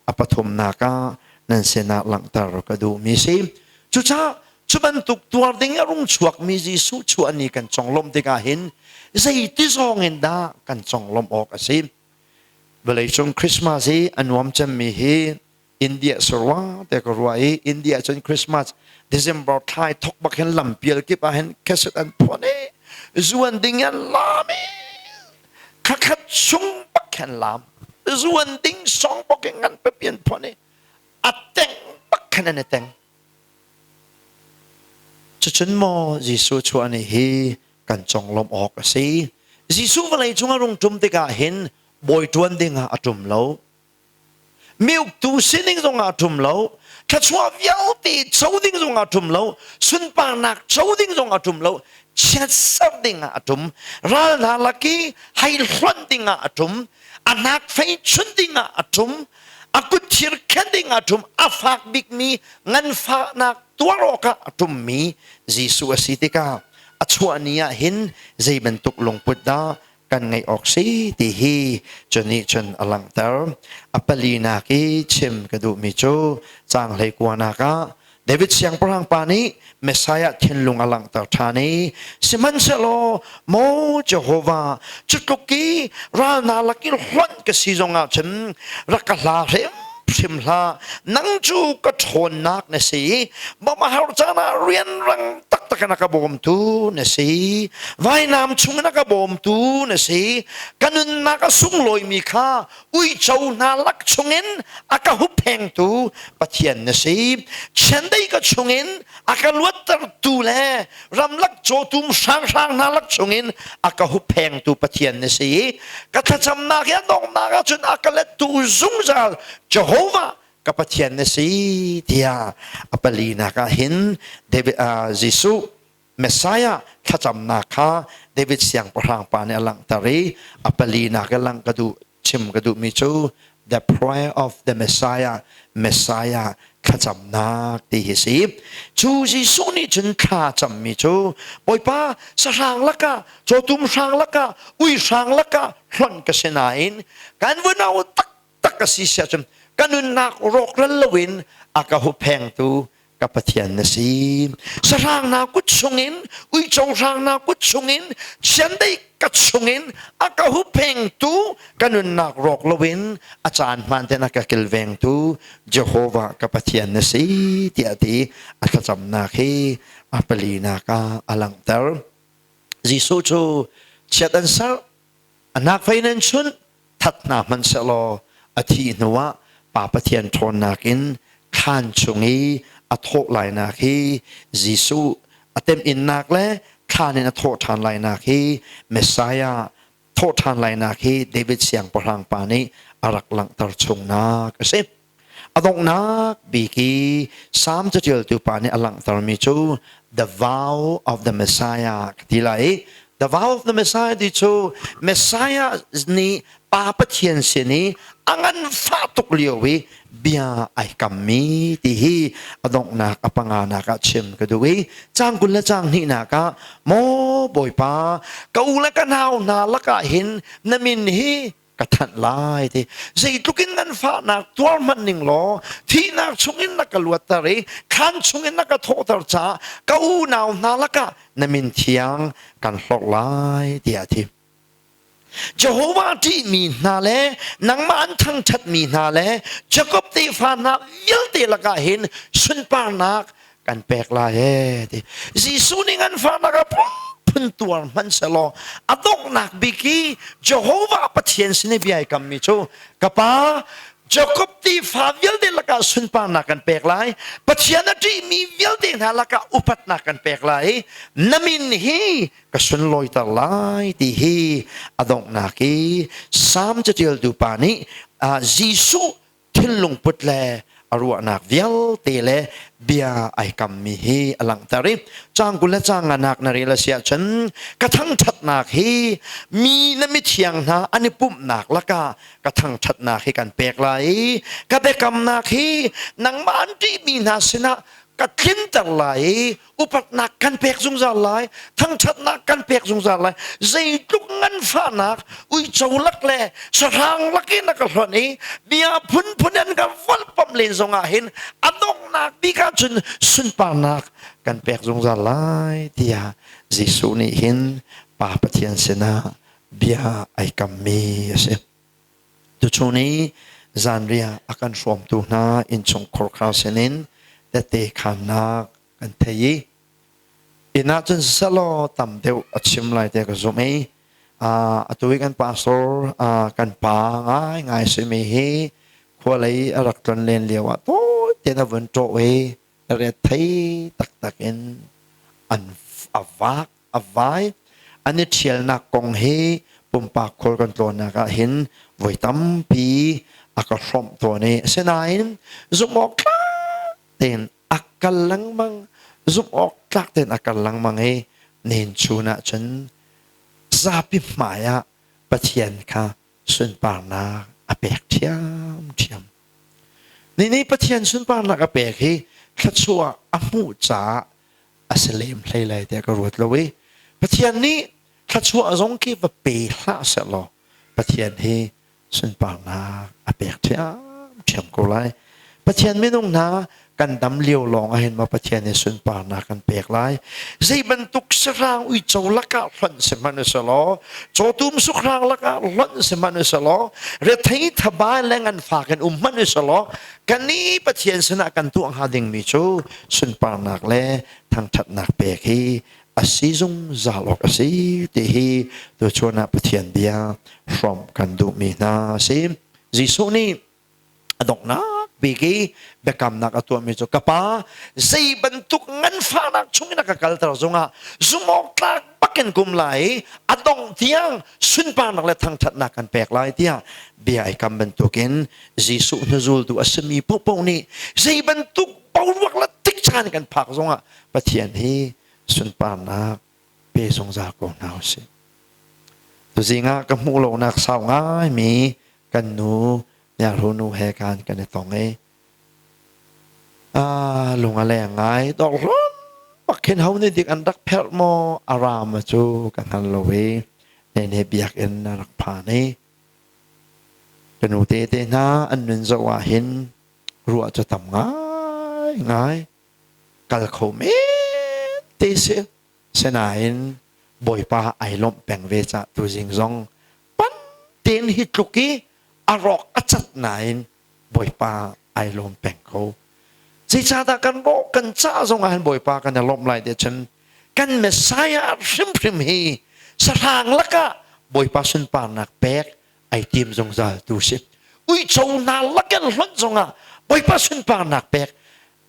a pathumnak ah nan sinah langhter ka duhmi si. Cucaah cu bantuk tuar ding a rung chuakmi Jesuh chuah ni kan conglawmh tikah hin zeiti zong in dah kan conglawmh awk a si? Vawleicung Christmas hi a nuam cemmi hi India sarua te ka ruah i India cun Christmas December thlai thok bak hin lampial kip ah hin cassette an phuan i zuan ding an lam i khakhat chung bak khan lam zuan ding song bak in ngan pipi an phuan i a teng bak khan an i teng. Cucun maw Jesuh chuah ni hi kan conglawmh awk a si? Jesuh vawlei cung a rung ṭum tikah hin bawi ṭuan ding ah a ṭum lo. Mi uktu sining zong ah a ṭum lo. Thluachuah vialte co ding zong ah a ṭum lo. Sunparnak co ding zong ah a ṭum lo. Chiatserh ding ah a ṭum. Ral hna lak i hei hlonh ding ah a ṭum. A hnak fei chun ding ah a ṭum. A kut thir khen ding ah a ṭum. A fak bikmi nganfahnak tuar awkah a ṭummi Jesuh a si tikah a chuah ni ah hin zei bantuk lungput dah kan ngeih awk si ti hi cu nih cun a langhter. A palinak i chim ka duhmi cu caang 19nak ah David siangpahrang pa nih Messiah thinlung a langhter ṭhan i sihmanhsehlaw maw Jehovah, cu tluk i ral hna lak i hlonh ka si zongah cun rak ka hla hrimhrim hlah. Nang cu ka ṭhawnnak na si, bawmh a har caan ah rianrang taktak in a ka bawmtu na si, vainam chungin a ka bawmtu na si, ka nunnak a sunglawimi kha uico hna lak chungin a ka hupphengtu Pathian na si. Chiandeih ka chungin a ka luattertu le ramlak cawtum hranghrang hna lak chungin a ka hupphengtu Pathian na si. Ka thlacamnak hi a donghnak ahcun a ka lettu zungzal Jehovah ka Pathian na si tiah a palinak ah hin David, Jesuh Messiah thlacamnak kha David siangpahrang pa nih a langhter i a palinak i langh ka duh chim ka duhmi cu the prayer of the Messiah, Messiah thlacamnak ti hi si. Cu Jesuh nih cun thla cammi cu Bawipa, sahrang lakah, cawtum hrang lakah, ui hrang lakah hlonh ka si nain kan vunau taktak a si siah cun ka nunnak rawkral loin a ka hupphengtu ka Pathian na si. Sahrang na kut chungin, uico hrang na kut chungin, chiandeih ka chungin a ka huphengtu, ka nunnak rawk loin a caan hmaan ten a ka kilvengtu Jehovah ka Pathian na si tiah ti a thlacamnak hi a palinak ah a langhter. Jesuh cu chiat an serh, a hnak fei nan chunh, that hna hmanhsehlaw a thih hnuah Pa Pathian ṭhawnnak in thlan chung i a thawh lainak hi Jesuh a temhinnak le thlan in a thawh ṭhan lainak hi Messiah thawh ṭhan lainak hi David siangpahrang pa nih a rak langhter chungnak a si. A donghnak bik i Salm caṭialtu pa nih a langhtermi cu the vow of the Messiah ka ti lai i The vow of the Messiah ti cu Messiah nih Pa Pathian sin i a nganfah tuk lio i bia ai kammi ti hi a donghnak a panganak ah chim ka duh i caang 20 le caang hnihnak ah maw Bawipa, ka u le ka nau hna lakah hin na min hi ka thanh lai ti. Zeitluk in nganfahnak tuar hmanh ning law thihnak chungin na ka luatter i thlan chungin na ka thawhter caah ka unau hna lakah na min thiang kan hlorh lai tiah a ti. Jehovah ṭihmi hna le nangmah an thangṭhatmi hna le Jakob tefa hna vialte lakah hin sunparnak kan pek lai ee ti. Jesuh nih nganfahnak a phunphun tuar hmanh selaw a donghnak bik i Jehovah Pathian sin i bia ai kammi cu, ka Pa, Jakob tefa vialte lakah sunparnak kan pek lai, Pathian a ṭihmi vialte hna lakah upatnak kan pek lai i na min hi ka sunlawiter lai ti hi a donghnak i Salm caṭialtu pa nih Jesuh thinlung put le a ruahnak vialte le bia ai kammi hi a langhter i caang 20 le caang nganak na rel a si ahcun, ka thangṭhatnak hi mi na mithiang hna an i pumhnak lakah ka thangṭhatnak hi kan pek lai i ka biakamnak hi nangmah an ṭihmi hna sinah ka tlinter lai i upatnak kan pek zungzal lai, thangṭhatnak kan pek zungzal lai. Zeitluk nganfahnak uico lak le sahrang lak in a ka hlonh i bia phunphun an ka volhpamh len zongah hin a donghnak bik ahcun sunparnak kan pek zungzal lai tiah Jesuh nih hin Pa Pathian sinah bia ai kammi a si. Tuchun i zanriah a kan hrawmtu hna innchungkhar khar sinin tette khannak kan thei i inn ah cun siselaw tam deuh a chim lai tiah ka zumh i atu i kan pastor, kan pa ngaingai simi hi khualei a rak tlon len lio ah tawi tein a vun ṭawh i rethei taktak in an a vak a vai. An i ṭhialnak kong hi pumpak khual kan tlawnnak ah hin voi tampi a ka hrawmh tawn i asinain zumh awk tlak tein a kal lengmang, zumh awk tlak tein a kal lengmang i nen chun ah cun zapi hmai ah Pathian kha sunparnak a pek ṭhiamṭhiam. Ni nih Pathian sunparnak a pek hi thluachuah a hmuh caah a si lem hlei lai tiah ka ruat lo i Pathian nih thluachuah zong khi va pe hlah sehlaw Pathian hi sunparnak a pek ṭhiamṭhiam ko lai. Pathian minung hna kan dam lio lawng ahhin maw Pathian nih sunparnak kan pek lai? Zei bantuk sahrang uico lakah hlonh sihmanh uselaw, cawtum sukhrang lakah hlonh sihmanh uselaw, rethei thaba le nganfak in um hmanh uselaw, kan nih Pathian sinah kan tuah hnga dingmi cu sunparnak le thangṭhatnak pek hi a si zungzal awk a si ti hi tuchun ah Pathian bia hrawmh kan duhmi hna a si. Jesuh nih a donghnak bik i biakamnak a tuahmi cu, ka Pa, zei bantuk nganfahnak chungin a ka kalter zongah zumhawktlak bakin kum lai i a dongh tiang sunparnak le thangṭhatnak kan pek lai tiah bia ai kam bantukin Jesuh hnuzultu a simi paohpaoh nih zei bantuk boruak le tikcaan kan phak zongah Pathian hi sunparnak pe zungzal ko hna usih. Tuzing ah ka hmuh lonak sau ngaimi kan nu Nyahru nu he kan kan i tong i lung a leng ngai. Dawrhlum bak khin ho nih dik an rak pherh maw a ram cu ka hngal lo i nene biakinn a rak phan i ka nu te te hna an nun zoh ah hin ruah cu tam ngai ngai kal kho men te si. Sinain Bawipa ai lawmh peng ve cah tuzing zong pan tein hi tluk i a rawk a cat nain Bawipa ai lawm peng ko. Zeicahdah kan rawh kan cah zong ah hin Bawipa kan i lawmh lai ti cun kan Messiah hrimhrim hi sahrang lakah Bawipa sunparnak pek ai tim zungzal tu si. Uico hna lakin hlonh zongah Bawipa sunparnak pek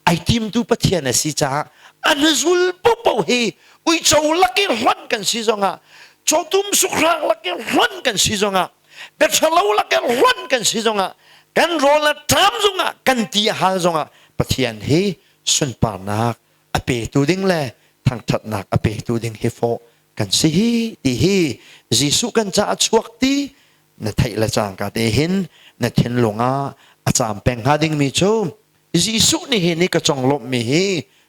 ai timtu Pathian a si caah an zul popo hi uico lakin hlonh kan si zongah, cawtum sukhrang lakin hlonh kan si zongah, biathalo lakin hlonh kan si zongah, kan rawl a ṭam zongah, kan ti a hal zongah Pathian hi sunparnak a petu ding le thangṭhatnak a petu ding hi fawh. Kan si hi ti hi Jesuh kan caah chuak ti na theih le cangka te hin na thinlung ah a caam peng hnga dingmi cu Jesuh nih hin ka conglawmhmi hi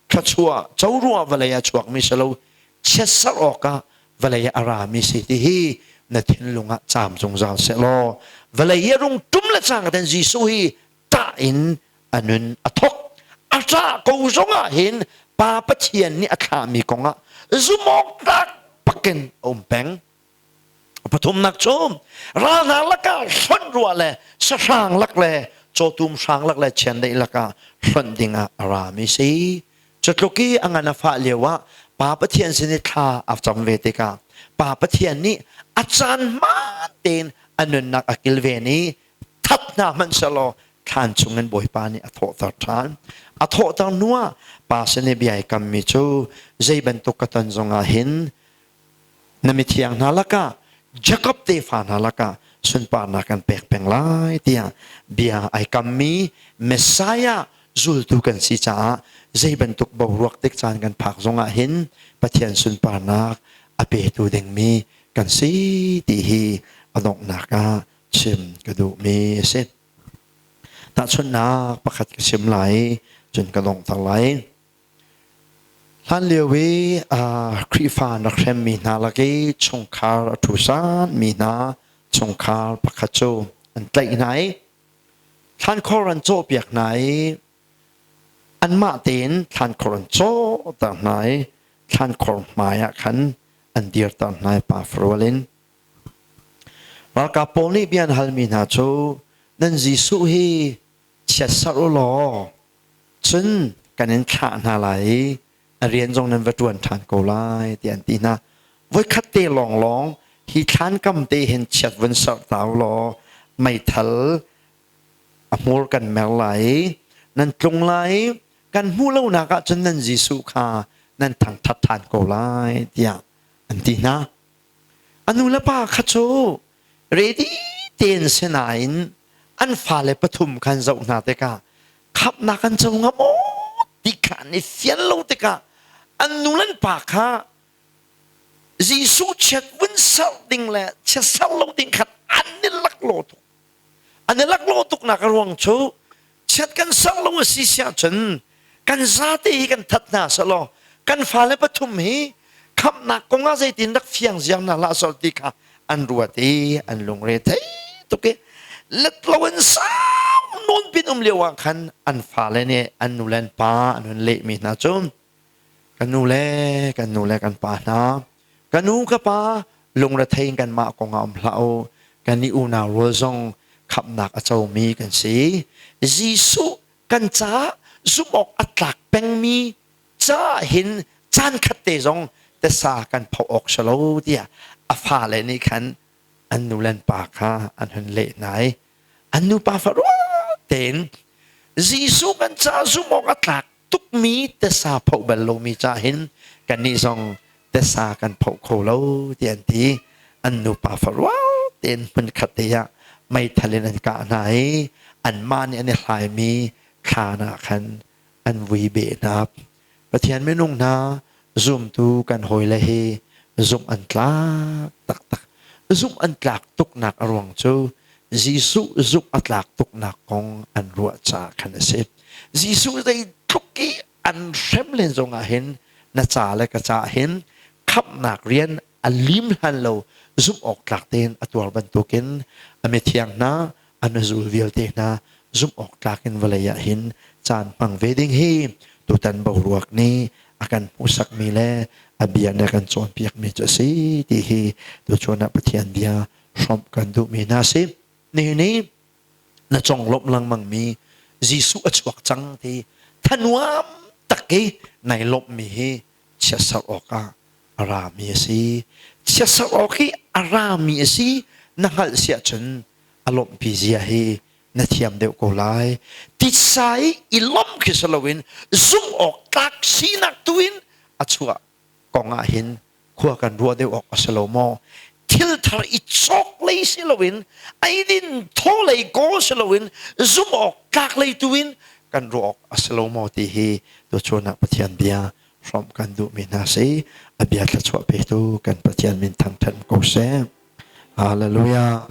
thluachuah co ruah vawlei ah chuakmi si lo, chiatserh awkah vawlei ah a rami si ti hi na thinlung ah caam zungzal seh law vawlei hi a rung ṭum le cangka ten Jesuh hi ṭah in a nun a thok. A ṭah ko zongah hin Pa Pathian nih a thlahmi kongah zumawk tlak bakin a um peng. Pathumnak cu ral hna lakah hlonh ruah le sahrang lak le cawtum hrang lak le chiandeih lakah hlonh dingah a rami si. Cutluk i a ngan a fah lio ah Pa Pathian sin i thla a cam ve tikah Pa Pathian nih a caan hmaan tein a nunnak a kilven i that hna hmanh sehlaw thlan chungin Bawipa nih a thawhter ṭhan. A thawhter hnuah pa sin i bia i kammi cu zei bantuk ka ton zongah hin na mithiang hna lakah, Jakob tefa hna lakah sunparnak kan pek peng lai tiah bia ai kammi Messiah zultu kan si caah zei bantuk boruak tik caan kan phak zongah hin Pathian sunparnak a petu dingmi kan si ti hi a donghnak ah chim ka duhmi a si. Tahchunhnak pakhat ka chim lai, cun ka donghter lai. Hlanlio i Khrihfa an rak hremmi hna lak i chungkhar a ṭhusanmi hna chungkhar pakhat cu an tlaih hna i thlankhor an cawhpiak hna i anmah tein thlankhor an cawhter hna i thlankhor hmai ah khan an dirter hna i pa farual in. Ralkap pawl nih bia an halmi hna cu, nan Jesuh hi chiatserh u law cun kan in thlah hna lai i a rian zong nan va ṭuan ṭhan ko lai tiah an ti hna. Voikhat te lawnglawng hi thlankam te hin chiat vun serh ta u law meithal a hmur kan mer lai i nan tlung lai i kan hmuh lonak ah cun nan Jesuh kha nan thangṭhat ṭhan ko lai tiah an ti hna. A nu le pa kha cu ready tein si nain an fale pathum khan zoh hna tikah khamhnak an co hnga maw ti kha an i fian lo tikah an nu le an pa kha Jesuh chiat vun serh ding le chiat serh lo ding khan an i laklawh tuk. An i laklawh tuknak a ruang cu chiat kan serh lo a si siah cun kan zate hi kan that hna selaw kan fale pathum hi khamhnak kong ah zeitin rak fiang ziang hna hlah sawh ti kha an ruat i an lungre thei tuk i let lo in sau nawn pin um lio ah khan an fale nih an nu le an pa an hun lehmi hna cu kan nu le kan nu le kan pa hna, ka nu ka pa, lungrethei in kanmah kong ah um hlah u. Kan i unau rual zong khamhnak a comi kan si. Jesuh kan caah zumh awk a tlak pengmi caah hin caan khat te zong tesa kan phoh awk si lo tiah a fale nih khan an nu le an pa kha an hun leh hna i an nupa farual tein Jesuh kan caah zumh awk a tlak tukmi tesa phoh bal lomi caah hin kannih zong tesa kan phoh kho lo ti an ti. An nupa farual tein hmunkhat te ah meithal in an kah hna i anmah nih an i hlaimi thlan ah khan an vui beh hna. Pathian minung hna, zumtu kan hawile hi zumh an tlak taktak. Zumh an tlak tuknak a ruang cu Jesuh zumh a tlak tuknak kong an ruah caah khan a si. Jesuh zeitluk i an hrem len zongah hin na ca le ka caah hin khamhnak rian a lim hlan lo zumh awk tlak tein a tuar bantukin a mithiang hna, a nuzul vialte hna zumh awk tlak in vawlei ah hin caan hmang ve ding hi tutan boruak nih a kan hmuhsakmi le a bia nih a kan cawnpiakmi cu a si ti hi tuchun ah Pathian bia hrawmh kan duhmi hna a si. Nihin hi na conglawmh lengmangmi Jesuh a chuak cang ti thanuam tak i nai lawmhmi hi chiatserh awkah a rami a si. Chiatserh awk hi a rami a si na hngalh si ahcun a lawmhpi zia hi na thiam deuh ko lai. Titsa i i lawmh khi si loin zumh awk tlak sinak tu in a chuah kong ah hin khua kan ruah deuh awk a si lo maw? Thil thar i cawk lei si loin eidin thaw lei kawl si loin zumh awk tlak lei tu in kan ruah awk a si lo maw ti hi tuchun ah Pathian bia. hrawmh kan duhmi hna si. A bia thluachuah petu kan Pathian min thangṭhat ko seh. Hallelujah.